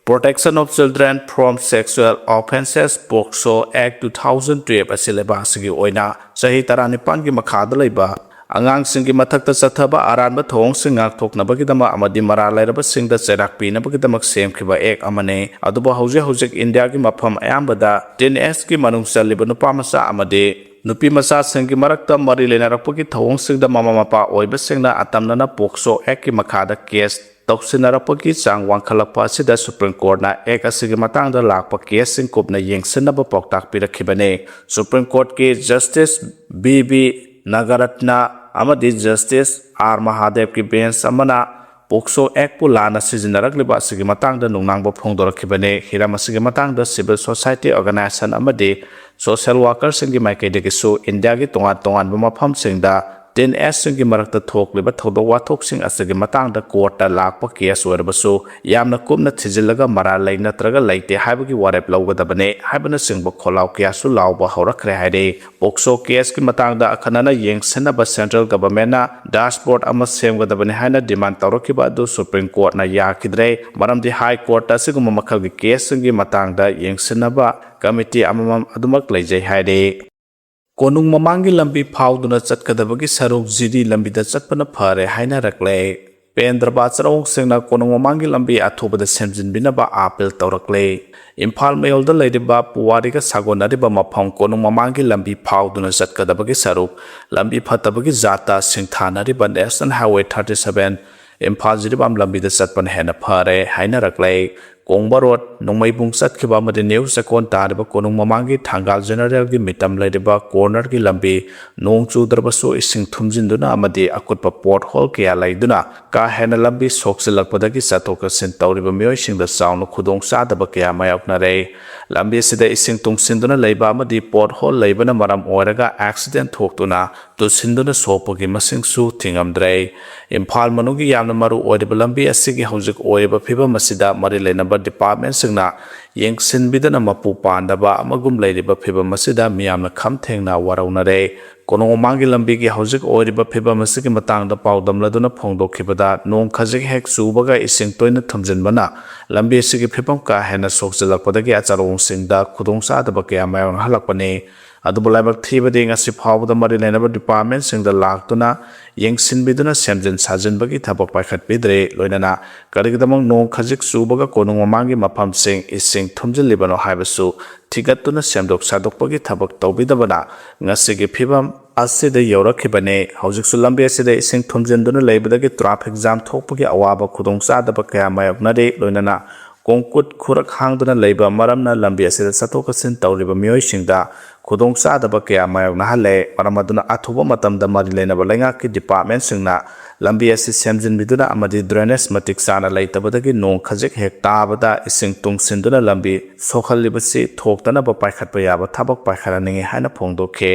Protection of Children from Sexual Offences, POCSO Act two thousand twelve ꯑꯁꯤ ꯂꯩꯕꯥꯛ ꯑꯁꯤꯒꯤ ꯑꯣꯏꯅ ꯆꯍꯤ ꯇꯔꯥꯅꯤꯄꯥꯟꯒꯤ ꯃꯈꯥꯗ ꯂꯩꯕ ꯑꯉꯥꯡꯁꯤꯡꯒꯤ ꯃꯊꯛꯇ ꯆꯠꯊꯕ ꯑꯔꯥꯟꯕ ꯊꯧꯑꯣꯡꯁꯤꯡ ꯉꯥꯛꯊꯣꯛꯅꯕꯒꯤꯗꯃꯛ ꯑꯃꯗꯤ ꯃꯔꯥꯜ ꯂꯩꯔꯕꯁꯤꯡꯗ ꯆꯩꯔꯥꯛ ꯄꯤꯅꯕꯒꯤꯗꯃꯛ ꯁꯦꯝꯈꯤꯕ Act ꯑꯃꯅꯤ꯫ ꯑꯗꯨꯕꯨ ꯍꯧꯖꯤꯛ ꯍꯧꯖꯤꯛ ꯏꯟꯗꯤꯌꯥꯒꯤ ꯃꯐꯝ ꯑꯌꯥꯝꯕꯗ teen ageꯀꯤ ꯃꯅꯨꯡ ꯆꯜꯂꯤꯕ ꯅꯨꯄꯥ ꯃꯆꯥ ꯑꯃꯗꯤ ꯅꯨꯄꯤ ꯃꯆꯥꯁꯤꯡꯒꯤ ꯃꯔꯛꯇ ꯃꯔꯤ ꯂꯩꯅꯔꯛꯄꯒꯤ ꯊꯧꯑꯣꯡꯁꯤꯡꯗ ꯃꯃꯥ ꯃꯄꯥ ꯑꯣꯏꯕꯁꯤꯡꯅ ꯑꯇꯝꯅꯅ POCSO Actꯀꯤ ꯃꯈꯥꯗ case ꯇꯧꯁꯤꯟꯅꯔꯛꯄꯒꯤ ꯆꯥꯡ ꯋꯥꯡꯈꯠꯂꯛꯄ ꯑꯁꯤꯗ Supreme Courtꯅ Act ꯑꯁꯤꯒꯤ ꯃꯇꯥꯡꯗ ꯂꯥꯛꯄ caseꯁꯤꯡ ꯀꯨꯞꯅ ꯌꯦꯡꯁꯤꯟꯅꯕ ꯄꯥꯎꯇꯥꯛ ꯄꯤꯔꯛꯈꯤꯕꯅꯤ꯫ Supreme Courtꯀꯤ Justice B V Nagaratna ꯑꯃꯗꯤ Justice R Mahadevꯀꯤ bench ꯑꯃꯅ POCSO Actꯄꯨ ꯂꯥꯟꯅ ꯁꯤꯖꯤꯟꯅꯔꯛꯂꯤꯕ ꯑꯁꯤꯒꯤ ꯃꯇꯥꯡꯗ ꯅꯨꯡꯅꯥꯡꯕ ꯐꯣꯡꯗꯣꯔꯛꯈꯤꯕꯅꯤ꯫ ꯍꯤꯔꯝ ꯑꯁꯤꯒꯤ ꯃꯇꯥꯡꯗ civil society organisation ꯑꯃꯗꯤ social workerꯁꯤꯡꯒꯤ ꯃꯥꯏꯀꯩꯗꯒꯤꯁꯨ ꯏꯟꯗꯤꯌꯥꯒꯤ ꯇꯣꯉꯥꯟ ꯇꯣꯉꯥꯟꯕ ꯃꯐꯝꯁꯤꯡꯗ teen ageꯁꯤꯡꯒꯤ ꯃꯔꯛꯇ ꯊꯣꯛꯂꯤꯕ ꯊꯧꯗꯣꯛ ꯋꯥꯊꯣꯛꯁꯤꯡ ꯑꯁꯤꯒꯤ ꯃꯇꯥꯡꯗ courtꯇ ꯂꯥꯛꯄ case ꯑꯣꯏꯔꯕꯁꯨ ꯌꯥꯝꯅ ꯀꯨꯞꯅ ꯊꯤꯖꯤꯜꯂꯒ ꯃꯔꯥꯜ ꯂꯩ ꯅꯠꯇ꯭ꯔꯒ ꯂꯩꯇꯦ ꯍꯥꯏꯕꯒꯤ ꯋꯥꯔꯦꯞ ꯂꯧꯒꯗꯕꯅꯤ ꯍꯥꯏꯕꯅꯆꯤꯡꯕ ꯈꯣꯜꯂꯥꯎ ꯀꯌꯥꯁꯨ ꯂꯥꯎꯕ ꯍꯧꯔꯛꯈ꯭ꯔꯦ ꯍꯥꯏꯔꯤ꯫ POCSO caseꯀꯤ ꯃꯇꯥꯡꯗ ꯑꯈꯟꯅꯅ ꯌꯦꯡꯁꯤꯟꯅꯕ central governmentꯅ dashboard ꯑꯃ ꯁꯦꯝꯒꯗꯕꯅꯤ ꯍꯥꯏꯅ demand ꯇꯧꯔꯛꯈꯤꯕ ꯑꯗꯨ Supreme Courtꯅ ꯌꯥꯈꯤꯗ꯭ꯔꯦ꯫ ꯃꯔꯝꯗꯤ High Courtꯇ ꯑꯁꯤꯒꯨꯝꯕ ꯃꯈꯜꯒꯤ caseꯁꯤꯡꯒꯤ ꯃꯇꯥꯡꯗ ꯌꯦꯡꯁꯤꯟꯅꯕ committee ꯑꯃꯃꯝ ꯑꯗꯨꯃꯛ ꯂꯩꯖꯩ ꯍꯥꯏꯔꯤ꯫ ꯀꯣꯅꯨꯡ ꯃꯃꯥꯡꯒꯤ ꯂꯝꯕꯤ ꯐꯥꯎꯗꯨꯅ ꯆꯠꯀꯗꯕꯒꯤ ꯁꯔꯨꯛ ꯖꯤꯔꯤ ꯂꯝꯕꯤꯗ ꯆꯠꯄꯅ ꯐꯔꯦ ꯍꯥꯏꯅꯔꯛꯂꯦ꯫ ꯄꯦꯟꯗ꯭ꯔꯕ ꯆꯥꯔꯣꯡꯁꯤꯡꯅ ꯀꯣꯅꯨꯡ ꯃꯃꯥꯡꯒꯤ ꯂꯝꯕꯤ ꯑꯊꯨꯕꯗ ꯁꯦꯝꯖꯤꯟꯕꯤꯅꯕ ꯑꯥꯄꯤꯜ ꯇꯧꯔꯛꯂꯦ꯫ ꯏꯝꯐꯥꯜ ꯃꯌꯣꯜꯗ ꯂꯩꯔꯤꯕ ꯄꯨꯋꯥꯔꯤꯒ ꯁꯥꯒꯣꯟꯅꯔꯤꯕ ꯃꯐꯝ ꯀꯣꯅꯨꯡ ꯃꯃꯥꯡꯒꯤ ꯂꯝꯕꯤ ꯐꯥꯎꯗꯨꯅ ꯆꯠꯀꯗꯕꯒꯤ ꯁꯔꯨꯛ ꯂꯝꯕꯤ ꯐꯠꯇꯕꯒꯤ ꯖꯥꯠꯇ ꯁꯤꯡꯊꯥꯅꯔꯤꯕ National Highway thirty seven Imphal Jiribam ꯂꯝꯕꯤꯗ ꯆꯠꯄꯅ ꯍꯦꯟꯅ ꯐꯔꯦ ꯍꯥꯏꯅꯔꯛꯂꯦ꯫ ꯀꯣꯡꯕ ꯔꯣꯗ ꯅꯣꯡꯃꯩꯕꯨꯡ ꯆꯠꯈꯤꯕ ꯑꯃꯗꯤ ꯅ꯭ꯌꯨ ꯆꯦꯛꯀꯣꯟ ꯇꯥꯔꯤꯕ ꯀꯣꯅꯨꯡ ꯃꯃꯥꯡꯒꯤ ꯊꯪꯒꯥꯜ ꯖꯦꯅꯔꯦꯜꯒꯤ ꯃꯤꯇꯝ ꯂꯩꯔꯤꯕ ꯀꯣꯔꯅꯔꯒꯤ ꯂꯝꯕꯤ ꯅꯣꯡ ꯆꯨꯗ꯭ꯔꯕꯁꯨ ꯏꯁꯤꯡ ꯊꯨꯝꯖꯤꯟꯗꯨꯅ ꯑꯃꯗꯤ ꯑꯀꯨꯠꯄ ꯄꯣꯠ ꯍꯣꯜ ꯀꯌꯥ ꯂꯩꯗꯨꯅ ꯀꯥ ꯍꯦꯟꯅ ꯂꯝꯕꯤ ꯁꯣꯛꯆꯤꯜꯂꯛꯄꯗꯒꯤ ꯆꯠꯊꯣꯛ ꯆꯠꯁꯤꯟ ꯇꯧꯔꯤꯕ ꯃꯤꯑꯣꯏꯁꯤꯡꯗ ꯆꯥꯎꯅ ꯈꯨꯗꯣꯡ ꯆꯥꯗꯕ ꯀꯌꯥ ꯃꯥꯌꯣꯛꯅꯔꯦ꯫ ꯂꯝꯕꯤ ꯑꯁꯤꯗ ꯏꯁꯤꯡ ꯇꯨꯡꯁꯤꯟꯗꯨꯅ ꯂꯩꯕ ꯑꯃꯗꯤ ꯄꯣꯠ ꯍꯣꯜ ꯂꯩꯕꯅ ꯃꯔꯝ ꯑꯣꯏꯔꯒ ꯑꯦꯛꯁꯤꯗꯦꯟ ꯊꯣꯛꯇꯨꯅ ꯇꯨꯁꯤꯟꯗꯨꯅ ꯁꯣꯛꯄꯒꯤ ꯃꯁꯤꯡꯁꯨ ꯊꯤꯉꯝꯗ꯭ꯔꯦ꯫ ꯏꯝꯐꯥꯜ ꯃꯅꯨꯡꯒꯤ ꯌꯥꯝꯅ ꯃꯔꯨ ꯑꯣꯏꯔꯤꯕ ꯂꯝꯕꯤ ꯑꯁꯤꯒꯤ ꯍꯧꯖꯤꯛ ꯑꯣꯏꯔꯤꯕ ꯐꯤꯕꯝ ꯑꯁꯤꯗ ꯃꯔꯤ ꯂꯩꯅꯕ ꯗꯤꯄꯥꯔꯠꯃꯦꯟꯁꯤꯡꯅ ꯌꯦꯡꯁꯤꯟꯕꯤꯗꯅ ꯃꯄꯨ ꯄꯥꯟꯗꯕ ꯑꯃꯒꯨꯝ ꯂꯩꯔꯤꯕ ꯐꯤꯕꯝ ꯑꯁꯤꯗ ꯃꯤꯌꯥꯝꯅ ꯈꯝ ꯊꯦꯡꯅ ꯋꯥꯔꯧꯅꯔꯦ꯫ ꯀꯣꯅꯨꯡ ꯃꯃꯥꯡꯒꯤ ꯂꯝꯕꯤꯒꯤ ꯍꯧꯖꯤꯛ ꯑꯣꯏꯔꯤꯕ ꯐꯤꯕꯝ ꯑꯁꯤꯒꯤ ꯃꯇꯥꯡꯗ ꯄꯥꯎꯗꯝꯂꯗꯨꯅ ꯐꯣꯡꯗꯣꯛꯈꯤꯕꯗ, ꯅꯣꯡ ꯈꯖꯤꯛ ꯍꯦꯛ ꯆꯨꯕꯒ ꯏꯁꯤꯡ ꯇꯣꯏꯅ ꯊꯨꯝꯖꯤꯟꯕꯅ ꯂꯝꯕꯤ ꯑꯁꯤꯒꯤ ꯐꯤꯕꯝ ꯀꯥ ꯍꯦꯟꯅ ꯁꯣꯛꯆꯤꯜꯂꯛꯄꯗꯒꯤ ꯑꯆꯥꯔꯣꯡꯁꯤꯡꯗ ꯈꯨꯗꯣꯡꯆꯥꯗꯕ ꯀꯌꯥ ꯃꯥꯌꯣꯛꯅꯍꯜꯂꯛꯄꯅꯤ꯫ ꯑꯗꯨꯕꯨ ꯂꯥꯏꯕꯛ ꯊꯤꯕꯗꯤ ꯉꯁꯤ ꯐꯥꯎꯕꯗ ꯃꯔꯤ ꯂꯩꯅꯕ ꯗꯤꯄꯥꯔꯠꯃꯦꯟꯁꯤꯡꯗ ꯂꯥꯛꯇꯨꯅ ꯌꯦꯡꯁꯤꯟꯕꯤꯗꯨꯅ ꯁꯦꯝꯖꯤꯟ ꯁꯥꯖꯤꯟꯕꯒꯤ ꯊꯕꯛ ꯄꯥꯏꯈꯠꯄꯤꯗ꯭ꯔꯦ꯫ ꯂꯣꯏꯅꯅ ꯀꯔꯤꯒꯤꯗꯃꯛ ꯅꯣꯡ ꯈꯖꯤꯛ ꯆꯨꯕꯒ ꯀꯣꯅꯨꯡ ꯃꯃꯥꯡꯒꯤ ꯃꯐꯝꯁꯤꯡ ꯏꯁꯤꯡ ꯊꯨꯝꯖꯤꯜꯂꯤꯕꯅꯣ ꯍꯥꯏꯕꯁꯨ ꯊꯤꯒꯠꯇꯨꯅ ꯁꯦꯝꯗꯣꯛ ꯁꯥꯗꯣꯛꯄꯒꯤ ꯊꯕꯛ ꯇꯧꯕꯤꯗꯕꯅ ꯉꯁꯤꯒꯤ ꯐꯤꯕꯝ ꯑꯁꯤꯗ ꯌꯧꯔꯛꯈꯤꯕꯅꯤ꯫ ꯍꯧꯖꯤꯛꯁꯨ ꯂꯝꯕꯤ ꯑꯁꯤꯗ ꯏꯁꯤꯡ ꯊꯨꯝꯖꯤꯟꯗꯨꯅ ꯂꯩꯕꯗꯒꯤ ꯇ꯭ꯔꯥꯐꯤꯛ ꯖꯥꯝ ꯊꯣꯛꯄꯒꯤ ꯑꯋꯥꯕ ꯈꯨꯗꯣꯡꯆꯥꯗꯕ ꯀꯌꯥ ꯃꯥꯌꯣꯛꯅꯔꯤ꯫ ꯂꯣꯏꯅꯅ ꯀꯣꯡꯀꯨꯠ ꯈꯨꯔꯛ ꯍꯥꯡꯗꯨꯅ ꯂꯩꯕ ꯃꯔꯝꯅ ꯂꯝꯕꯤ ꯑꯁꯤꯗ ꯆꯠꯊꯣꯛ ꯆꯠꯁꯤꯟ ꯇꯧꯔꯤꯕ ꯃꯤꯑꯣꯏꯁꯤꯡꯗ ꯈꯨꯗꯣꯡꯆꯥꯗꯕ ꯀꯌꯥ ꯃꯥꯌꯣꯛꯅꯍꯜꯂꯦ꯫ ꯃꯔꯝ ꯑꯗꯨꯅ ꯑꯊꯨꯕ ꯃꯇꯝꯗ ꯃꯔꯤ ꯂꯩꯅꯕ ꯂꯩꯉꯥꯛꯀꯤ ꯗꯤꯄꯥꯔꯠꯃꯦꯟꯁꯤꯡꯅ ꯂꯝꯕꯤ ꯑꯁꯤ ꯁꯦꯝꯖꯤꯟꯕꯤꯗꯨꯅ ꯑꯃꯗꯤ ꯗ꯭ꯔꯦꯅꯦꯖ ꯃꯇꯤꯛ ꯆꯥꯅ ꯂꯩꯇꯕꯗꯒꯤ ꯅꯣꯡ ꯈꯖꯤꯛ ꯍꯦꯛ ꯇꯥꯕꯗ ꯏꯁꯤꯡ ꯇꯨꯡꯁꯤꯟꯗꯨꯅ ꯂꯝꯕꯤ ꯁꯣꯛꯍꯜꯂꯤꯕꯁꯤ ꯊꯣꯛꯇꯅꯕ ꯄꯥꯏꯈꯠꯄ ꯌꯥꯕ ꯊꯕꯛ ꯄꯥꯏꯈꯠꯍꯟꯅꯤꯡꯏ ꯍꯥꯏꯅ ꯐꯣꯡꯗꯣꯛꯈꯤ꯫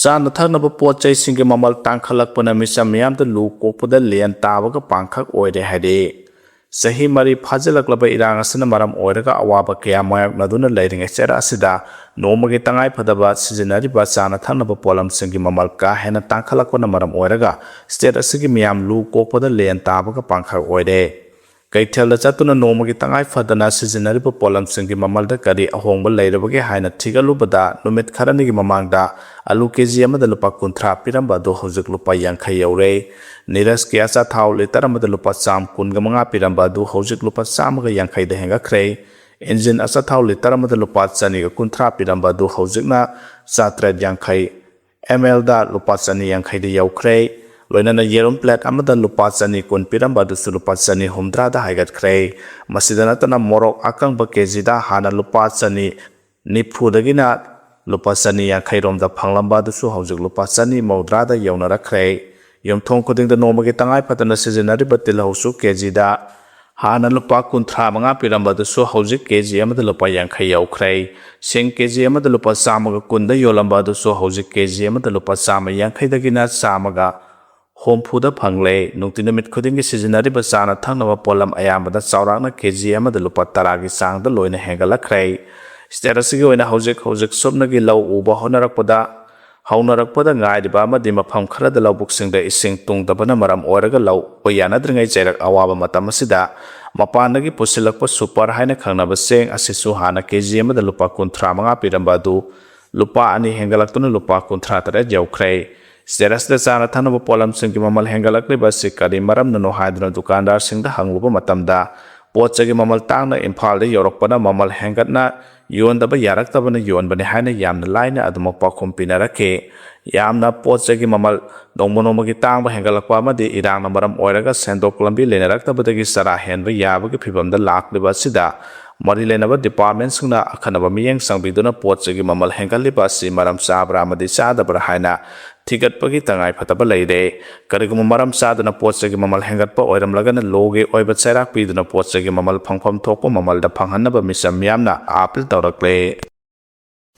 ꯆꯥꯅ ꯊꯛꯅꯕ ꯄꯣꯠ ꯆꯩꯁꯤꯡꯒꯤ ꯃꯃꯜ ꯇꯥꯡꯈꯠꯂꯛꯄꯅ ꯃꯤꯆꯝ ꯃꯤꯌꯥꯝꯗ ꯂꯨ ꯀꯣꯛꯄꯗ ꯂꯦꯟ ꯇꯥꯕꯒ ꯄꯥꯡꯈꯛ ꯑꯣꯏꯔꯦ ꯍꯥꯏꯔꯤ꯫ ꯆꯍꯤ ꯃꯔꯤ ꯐꯥꯖꯤꯜꯂꯛꯂꯕ ꯏꯔꯥꯡ ꯑꯁꯤꯅ ꯃꯔꯝ ꯑꯣꯏꯔꯒ ꯑꯋꯥꯕ ꯀꯌꯥ ꯃꯥꯌꯣꯛꯅꯗꯨꯅ ꯂꯩꯔꯤꯉꯩ ꯁ꯭ꯇꯦꯠ ꯑꯁꯤꯗ ꯅꯣꯡꯃꯒꯤ ꯇꯉꯥꯏꯐꯗꯕ ꯁꯤꯖꯤꯟꯅꯔꯤꯕ ꯆꯥꯅ ꯊꯛꯅꯕ ꯄꯣꯠꯂꯝꯁꯤꯡꯒꯤ ꯃꯃꯜ ꯀꯥ ꯍꯦꯟꯅ ꯇꯥꯡꯈꯠꯂꯛꯄꯅ ꯃꯔꯝ ꯑꯣꯏꯔꯒ ꯁ꯭ꯇꯦꯠ ꯑꯁꯤꯒꯤ ꯃꯤꯌꯥꯝ ꯂꯨ ꯀꯣꯛꯄꯗ ꯂꯦꯟ ꯇꯥꯕꯒ ꯄꯥꯡꯈꯛ ꯑꯣꯏꯔꯦ꯫ ꯀꯩꯊꯦꯜꯗ ꯆꯠꯇꯨꯅ ꯅꯣꯡꯃꯒꯤ ꯇꯉꯥꯏ ꯐꯗꯅ ꯁꯤꯖꯤꯟꯅꯔꯤꯕ ꯄꯣꯠꯂꯝꯁꯤꯡꯒꯤ ꯃꯃꯜꯗ ꯀꯔꯤ ꯑꯍꯣꯡꯕ ꯂꯩꯔꯕꯒꯦ ꯍꯥꯏꯅ ꯊꯤꯒꯠꯂꯨꯕꯗ, ꯅꯨꯃꯤꯠ ꯈꯔꯅꯤꯒꯤ ꯃꯃꯥꯡꯗ ꯑꯂꯨ ꯀꯦ ꯖꯤ ꯑꯃꯗ ꯂꯨꯄꯥ ꯀꯨꯟꯊ꯭ꯔꯥ ꯄꯤꯔꯝꯕ ꯑꯗꯨ ꯍꯧꯖꯤꯛ ꯂꯨꯄꯥ ꯌꯥꯡꯈꯩ ꯌꯧꯔꯦ꯫ ꯅꯤꯔꯖꯀꯤ ꯑꯆꯥꯊꯥꯎ ꯂꯤꯇꯔ ꯑꯃꯗ ꯂꯨꯄꯥ ꯆꯥꯝꯃ ꯀꯨꯟꯒ ꯃꯉꯥ ꯄꯤꯔꯝꯕ ꯑꯗꯨ ꯍꯧꯖꯤꯛ ꯂꯨꯄꯥ ꯆꯥꯝꯃꯒ ꯌꯥꯡꯈꯩꯗ ꯍꯦꯟꯒꯠꯈ꯭ꯔꯦ꯫ ꯏꯟꯖꯤꯟ ꯑꯆꯥꯊꯥꯎ ꯂꯤꯇꯔ ꯑꯃꯗ ꯂꯨꯄꯥ ꯆꯅꯤꯒ ꯀꯨꯟꯊ꯭ꯔꯥ ꯄꯤꯔꯝꯕ ꯑꯗꯨ ꯍꯧꯖꯤꯛꯅ ꯆꯥꯇ꯭ꯔꯦꯠ ꯌꯥꯡꯈꯩ ꯑꯦꯝ ꯑꯦꯜꯗ ꯂꯨꯄꯥ ꯆꯅꯤ ꯌꯥꯡꯈꯩꯗ ꯌꯧꯈ꯭ꯔꯦ꯫ ꯂꯣꯏꯅꯅ ꯌꯦꯔꯨꯝ ꯄ꯭ꯂꯦꯠ ꯑꯃꯗ ꯂꯨꯄꯥ ꯆꯅꯤ ꯀꯨꯟ ꯄꯤꯔꯝꯕ ꯑꯗꯨꯁꯨ ꯂꯨꯄꯥ ꯆꯅꯤ ꯍꯨꯝꯗ꯭ꯔꯥꯗ ꯍꯥꯏꯒꯠꯈ꯭ꯔꯦ꯫ ꯃꯁꯤꯗ ꯅꯠꯇꯅ ꯃꯣꯔꯣꯛ ꯑꯀꯪꯕ ꯀꯦ ꯖꯤꯗ ꯍꯥꯟꯅ ꯂꯨꯄꯥ ꯆꯅꯤ ꯅꯤꯐꯨꯗꯒꯤꯅ ꯂꯨꯄꯥ ꯆꯅꯤ ꯌꯥꯡꯈꯩ ꯔꯣꯝꯗ ꯐꯪꯂꯝꯕ ꯑꯗꯨꯁꯨ ꯍꯧꯖꯤꯛ ꯂꯨꯄꯥ ꯆꯅꯤ ꯃꯧꯗ꯭ꯔꯥꯗ ꯌꯧꯅꯔꯛꯈ꯭ꯔꯦ꯫ ꯌꯨꯝꯊꯣꯡ ꯈꯨꯗꯤꯡꯗ ꯅꯣꯡꯃꯒꯤ ꯇꯉꯥꯏ ꯐꯗꯅ ꯁꯤꯖꯤꯟꯅꯔꯤꯕ ꯇꯤꯜꯍꯧꯁꯨ ꯀꯦ ꯖꯤꯗ ꯍꯥꯟꯅ ꯂꯨꯄꯥ ꯀꯨꯟꯊ꯭ꯔꯥ ꯃꯉꯥ ꯄꯤꯔꯝꯕ ꯑꯗꯨꯁꯨ ꯍꯧꯖꯤꯛ ꯀꯦ ꯖꯤ ꯑꯃꯗ ꯂꯨꯄꯥ ꯌꯥꯡꯈꯩ ꯌꯧꯈ꯭ꯔꯦ꯫ ꯁꯤꯡ ꯀꯦ ꯖꯤ ꯑꯃꯗ ꯂꯨꯄꯥ ꯆꯥꯝꯃꯒ ꯀꯨꯟꯗ ꯌꯣꯜꯂꯝꯕ ꯑꯗꯨꯁꯨ ꯍꯧꯖꯤꯛ ꯀꯦ ꯖꯤ ꯑꯃꯗ ꯂꯨꯄꯥ ꯆꯥꯝꯃ ꯌꯥꯡꯈꯩꯗꯒꯤꯅ ꯆꯥꯝꯃꯒ ꯍꯨꯝꯐꯨꯗ ꯐꯪꯂꯦ꯫ ꯅꯨꯡꯇꯤ ꯅꯨꯃꯤꯠ ꯈꯨꯗꯤꯡꯒꯤ ꯁꯤꯖꯤꯟꯅꯔꯤꯕ ꯆꯥꯅ ꯊꯛꯅꯕ ꯄꯣꯠꯂꯝ ꯑꯌꯥꯝꯕꯗ ꯆꯥꯎꯔꯥꯛꯅ ꯀꯦ ꯖꯤ ꯑꯃꯗ ꯂꯨꯄꯥ ꯇꯔꯥꯒꯤ ꯆꯥꯡꯗ ꯂꯣꯏꯅ ꯍꯦꯟꯒꯠꯂꯛꯈ꯭ꯔꯦ꯫ ꯁ꯭ꯇꯦꯠ ꯑꯁꯤꯒꯤ ꯑꯣꯏꯅ ꯍꯧꯖꯤꯛ ꯍꯧꯖꯤꯛ ꯁꯨꯞꯅꯒꯤ ꯂꯧ ꯎꯕ ꯍꯧꯅꯔꯛꯄꯗ, ꯍꯧꯅꯔꯛꯄꯗ ꯉꯥꯏꯔꯤꯕ ꯑꯃꯗꯤ ꯃꯐꯝ ꯈꯔꯗ ꯂꯧꯕꯨꯛꯁꯤꯡꯗ ꯏꯁꯤꯡ ꯇꯨꯡꯗꯕꯅ ꯃꯔꯝ ꯑꯣꯏꯔꯒ ꯂꯧ ꯎꯕ ꯌꯥꯅꯗ꯭ꯔꯤꯉꯩ ꯆꯩꯔꯛ ꯑꯋꯥꯕ ꯃꯇꯝ ꯑꯁꯤꯗ ꯃꯄꯥꯟꯗꯒꯤ ꯄꯨꯁꯤꯜꯂꯛꯄ ꯁꯨꯄꯔ ꯍꯥꯏꯅ ꯈꯪꯅꯕ ꯆꯦꯡ ꯑꯁꯤꯁꯨ ꯍꯥꯟꯅ ꯀꯦ ꯖꯤ ꯑꯃꯗ ꯂꯨꯄꯥ ꯀꯨꯟꯊ꯭ꯔꯥ ꯃꯉꯥ ꯄꯤꯔꯝꯕ ꯑꯗꯨ ꯂꯨꯄꯥ ꯑꯅꯤ ꯍꯦꯟꯒꯠꯂꯛꯇꯨꯅ ꯂꯨꯄꯥ ꯀꯨꯟꯊ꯭ꯔꯥ ꯇꯔꯦꯠ ꯌꯧꯈ꯭ꯔꯦ꯫ ꯁ꯭ꯇꯦꯠ ꯑꯁꯤꯗ ꯆꯥꯅ ꯊꯛꯅꯕ ꯄꯣꯠꯂꯝꯁꯤꯡꯒꯤ ꯃꯃꯜ ꯍꯦꯟꯒꯠꯂꯛꯂꯤꯕ ꯑꯁꯤ ꯀꯔꯤ ꯃꯔꯝꯅꯅꯣ ꯍꯥꯏꯗꯨꯅ ꯗꯨꯀꯥꯟꯗꯥꯔꯁꯤꯡꯗ ꯍꯪꯂꯨꯕ ꯃꯇꯝꯗ, ꯄꯣꯠ ꯆꯩꯒꯤ ꯃꯃꯜ ꯇꯥꯡꯅ ꯏꯝꯐꯥꯜꯗ ꯌꯧꯔꯛꯄꯅ ꯃꯃꯜ ꯍꯦꯟꯒꯠꯅ ꯌꯣꯟꯗꯕ ꯌꯥꯔꯛꯇꯕꯅ ꯌꯣꯟꯕꯅꯤ ꯍꯥꯏꯅ ꯌꯥꯝꯅ ꯂꯥꯏꯅ ꯑꯗꯨꯃꯛ ꯄꯥꯎꯈꯨꯝ ꯄꯤꯅꯔꯛꯈꯤ꯫ ꯌꯥꯝꯅ ꯄꯣꯠ ꯆꯩꯒꯤ ꯃꯃꯜ ꯅꯣꯡꯃ ꯅꯣꯡꯃꯒꯤ ꯇꯥꯡꯕ ꯍꯦꯟꯒꯠꯂꯛꯄ ꯑꯃꯗꯤ ꯏꯔꯥꯡꯅ ꯃꯔꯝ ꯑꯣꯏꯔꯒ ꯁꯦꯟꯊꯣꯛ ꯂꯝꯕꯤ ꯂꯩꯅꯔꯛꯇꯕꯗꯒꯤ ꯆꯔꯥ ꯍꯦꯟꯕ ꯌꯥꯕꯒꯤ ꯐꯤꯚꯝꯗ ꯂꯥꯛꯂꯤꯕ ꯑꯁꯤꯗ ꯃꯔꯤ ꯂꯩꯅꯕ ꯗꯤꯄꯥꯔꯠꯃꯦꯟꯁꯤꯡꯅ ꯑꯈꯟꯅꯕ ꯃꯤꯠꯌꯦꯡ ꯆꯪꯕꯤꯗꯨꯅ ꯄꯣꯠ ꯆꯩꯒꯤ ꯃꯃꯜ ꯍꯦꯟꯒꯠꯂꯤꯕ ꯑꯁꯤ ꯃꯔꯝ ꯆꯥꯕ꯭ꯔꯥ ꯑꯃꯗꯤ ꯆꯥꯗꯕ꯭ꯔꯥ ꯍꯥꯏꯅ ꯊꯤꯒꯠꯄꯒꯤ ꯇꯉꯥꯏꯐꯗꯕ ꯂꯩꯔꯦ꯫ ꯀꯔꯤꯒꯨꯝꯕ ꯃꯔꯝ ꯆꯥꯗꯅ ꯄꯣꯠ ꯆꯩꯒꯤ ꯃꯃꯜ ꯍꯦꯟꯒꯠꯄ ꯑꯣꯏꯔꯝꯂꯒꯅ ꯂꯣꯒꯤ ꯑꯣꯏꯕ ꯆꯩꯔꯥꯛ ꯄꯤꯗꯨꯅ ꯄꯣꯠ ꯆꯩꯒꯤ ꯃꯃꯜ ꯐꯪꯐꯝ ꯊꯣꯛꯄ ꯃꯃꯜꯗ ꯐꯪꯍꯟꯅꯕ ꯃꯤꯆꯝ ꯃꯤꯌꯥꯝꯅ ꯑꯥꯄꯤꯜ ꯇꯧꯔꯛꯂꯦ꯫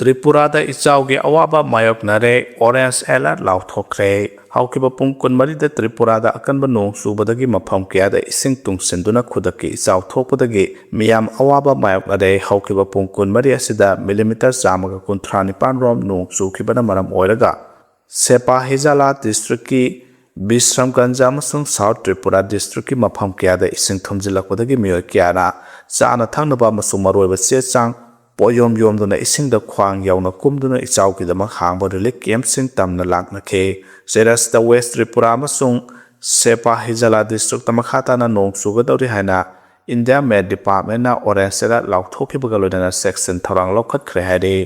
ꯇ꯭ꯔꯤꯄꯨꯔꯥꯗ ꯏꯆꯥꯎꯒꯤ ꯑꯋꯥꯕ ꯃꯥꯌꯣꯛꯅꯔꯦ, orange alert ꯂꯥꯎꯊꯣꯛꯈ꯭ꯔꯦ꯫ ꯍꯧꯈꯤꯕ ꯄꯨꯡ ꯀꯨꯟꯃꯔꯤꯗ ꯇ꯭ꯔꯤꯄꯨꯔꯥꯗ ꯑꯀꯟꯕ ꯅꯣꯡ ꯆꯨꯕꯗꯒꯤ ꯃꯐꯝ ꯀꯌꯥꯗ ꯏꯁꯤꯡ ꯇꯨꯡꯁꯤꯟꯗꯨꯅ ꯈꯨꯗꯛꯀꯤ ꯏꯆꯥꯎ ꯊꯣꯛꯄꯗꯒꯤ ꯃꯤꯌꯥꯝ ꯑꯋꯥꯕ ꯃꯥꯌꯣꯛꯅꯔꯦ꯫ ꯍꯧꯈꯤꯕ ꯄꯨꯡ ꯀꯨꯟꯃꯔꯤ ꯑꯁꯤꯗ ꯃꯤꯂꯤꯃꯤꯇꯔ ꯆꯥꯝꯃꯒ ꯀꯨꯟꯊ꯭ꯔꯥ ꯅꯤꯄꯥꯟ ꯔꯣꯝ ꯅꯣꯡ ꯆꯨꯈꯤꯕꯅ ꯃꯔꯝ ꯑꯣꯏꯔꯒ ꯁꯦꯄꯥ ꯍꯤꯖꯥꯂꯥ ꯗꯤꯁꯇ꯭ꯔꯤꯛꯀꯤ ꯕꯤꯁ꯭ꯔꯝꯒꯟꯖ ꯑꯃꯁꯨꯡ ꯁꯥꯎꯠ ꯇ꯭ꯔꯤꯄꯨꯔꯥ ꯗꯤꯁꯇ꯭ꯔꯤꯛꯀꯤ ꯃꯐꯝ ꯀꯌꯥꯗ ꯏꯁꯤꯡ ꯊꯨꯝꯖꯤꯜꯂꯛꯄꯗꯒꯤ ꯃꯤꯑꯣꯏ ꯀꯌꯥꯅ ꯆꯥꯅ ꯊꯛꯅꯕ ꯑꯃꯁꯨꯡ ꯃꯔꯨꯑꯣꯏꯕ ꯆꯦ ꯆꯥꯡ ꯄꯣꯠꯌꯣꯝ ꯌꯣꯝꯗꯨꯅ ꯏꯁꯤꯡꯗ ꯈ꯭ꯋꯥꯡ ꯌꯧꯅ ꯀꯨꯝꯗꯨꯅ ꯏꯆꯥꯎꯒꯤꯗꯃꯛ ꯍꯥꯡꯕ ꯔꯤꯂꯤꯐ ꯀꯦꯝꯞꯁꯤꯡ ꯇꯝꯅ ꯂꯥꯛꯅꯈꯤ꯫ ꯁꯤꯔꯁꯇ ꯋꯦꯁ꯭ꯠ ꯇ꯭ꯔꯤꯄꯨꯔꯥ ꯑꯃꯁꯨꯡ ꯁꯦꯄꯥꯍꯤꯖꯂꯥ ꯗꯤꯁꯇ꯭ꯔꯤꯛꯇ ꯃꯈꯥ ꯇꯥꯅ ꯅꯣꯡ ꯆꯨꯒꯗꯧꯔꯤ ꯍꯥꯏꯅ ꯏꯟꯗꯤꯌꯥ ꯃꯦꯠ ꯗꯤꯄꯥꯔꯠꯃꯦꯟꯠꯅ ꯑꯣꯔꯦꯟꯖ ꯑꯦꯂꯔꯠ ꯂꯥꯎꯊꯣꯛꯈꯤꯕꯒ ꯂꯣꯏꯅꯅ ꯆꯦꯛꯁꯤꯟ ꯊꯧꯔꯥꯡ ꯂꯧꯈꯠꯈ꯭ꯔꯦ ꯍꯥꯏꯔꯤ꯫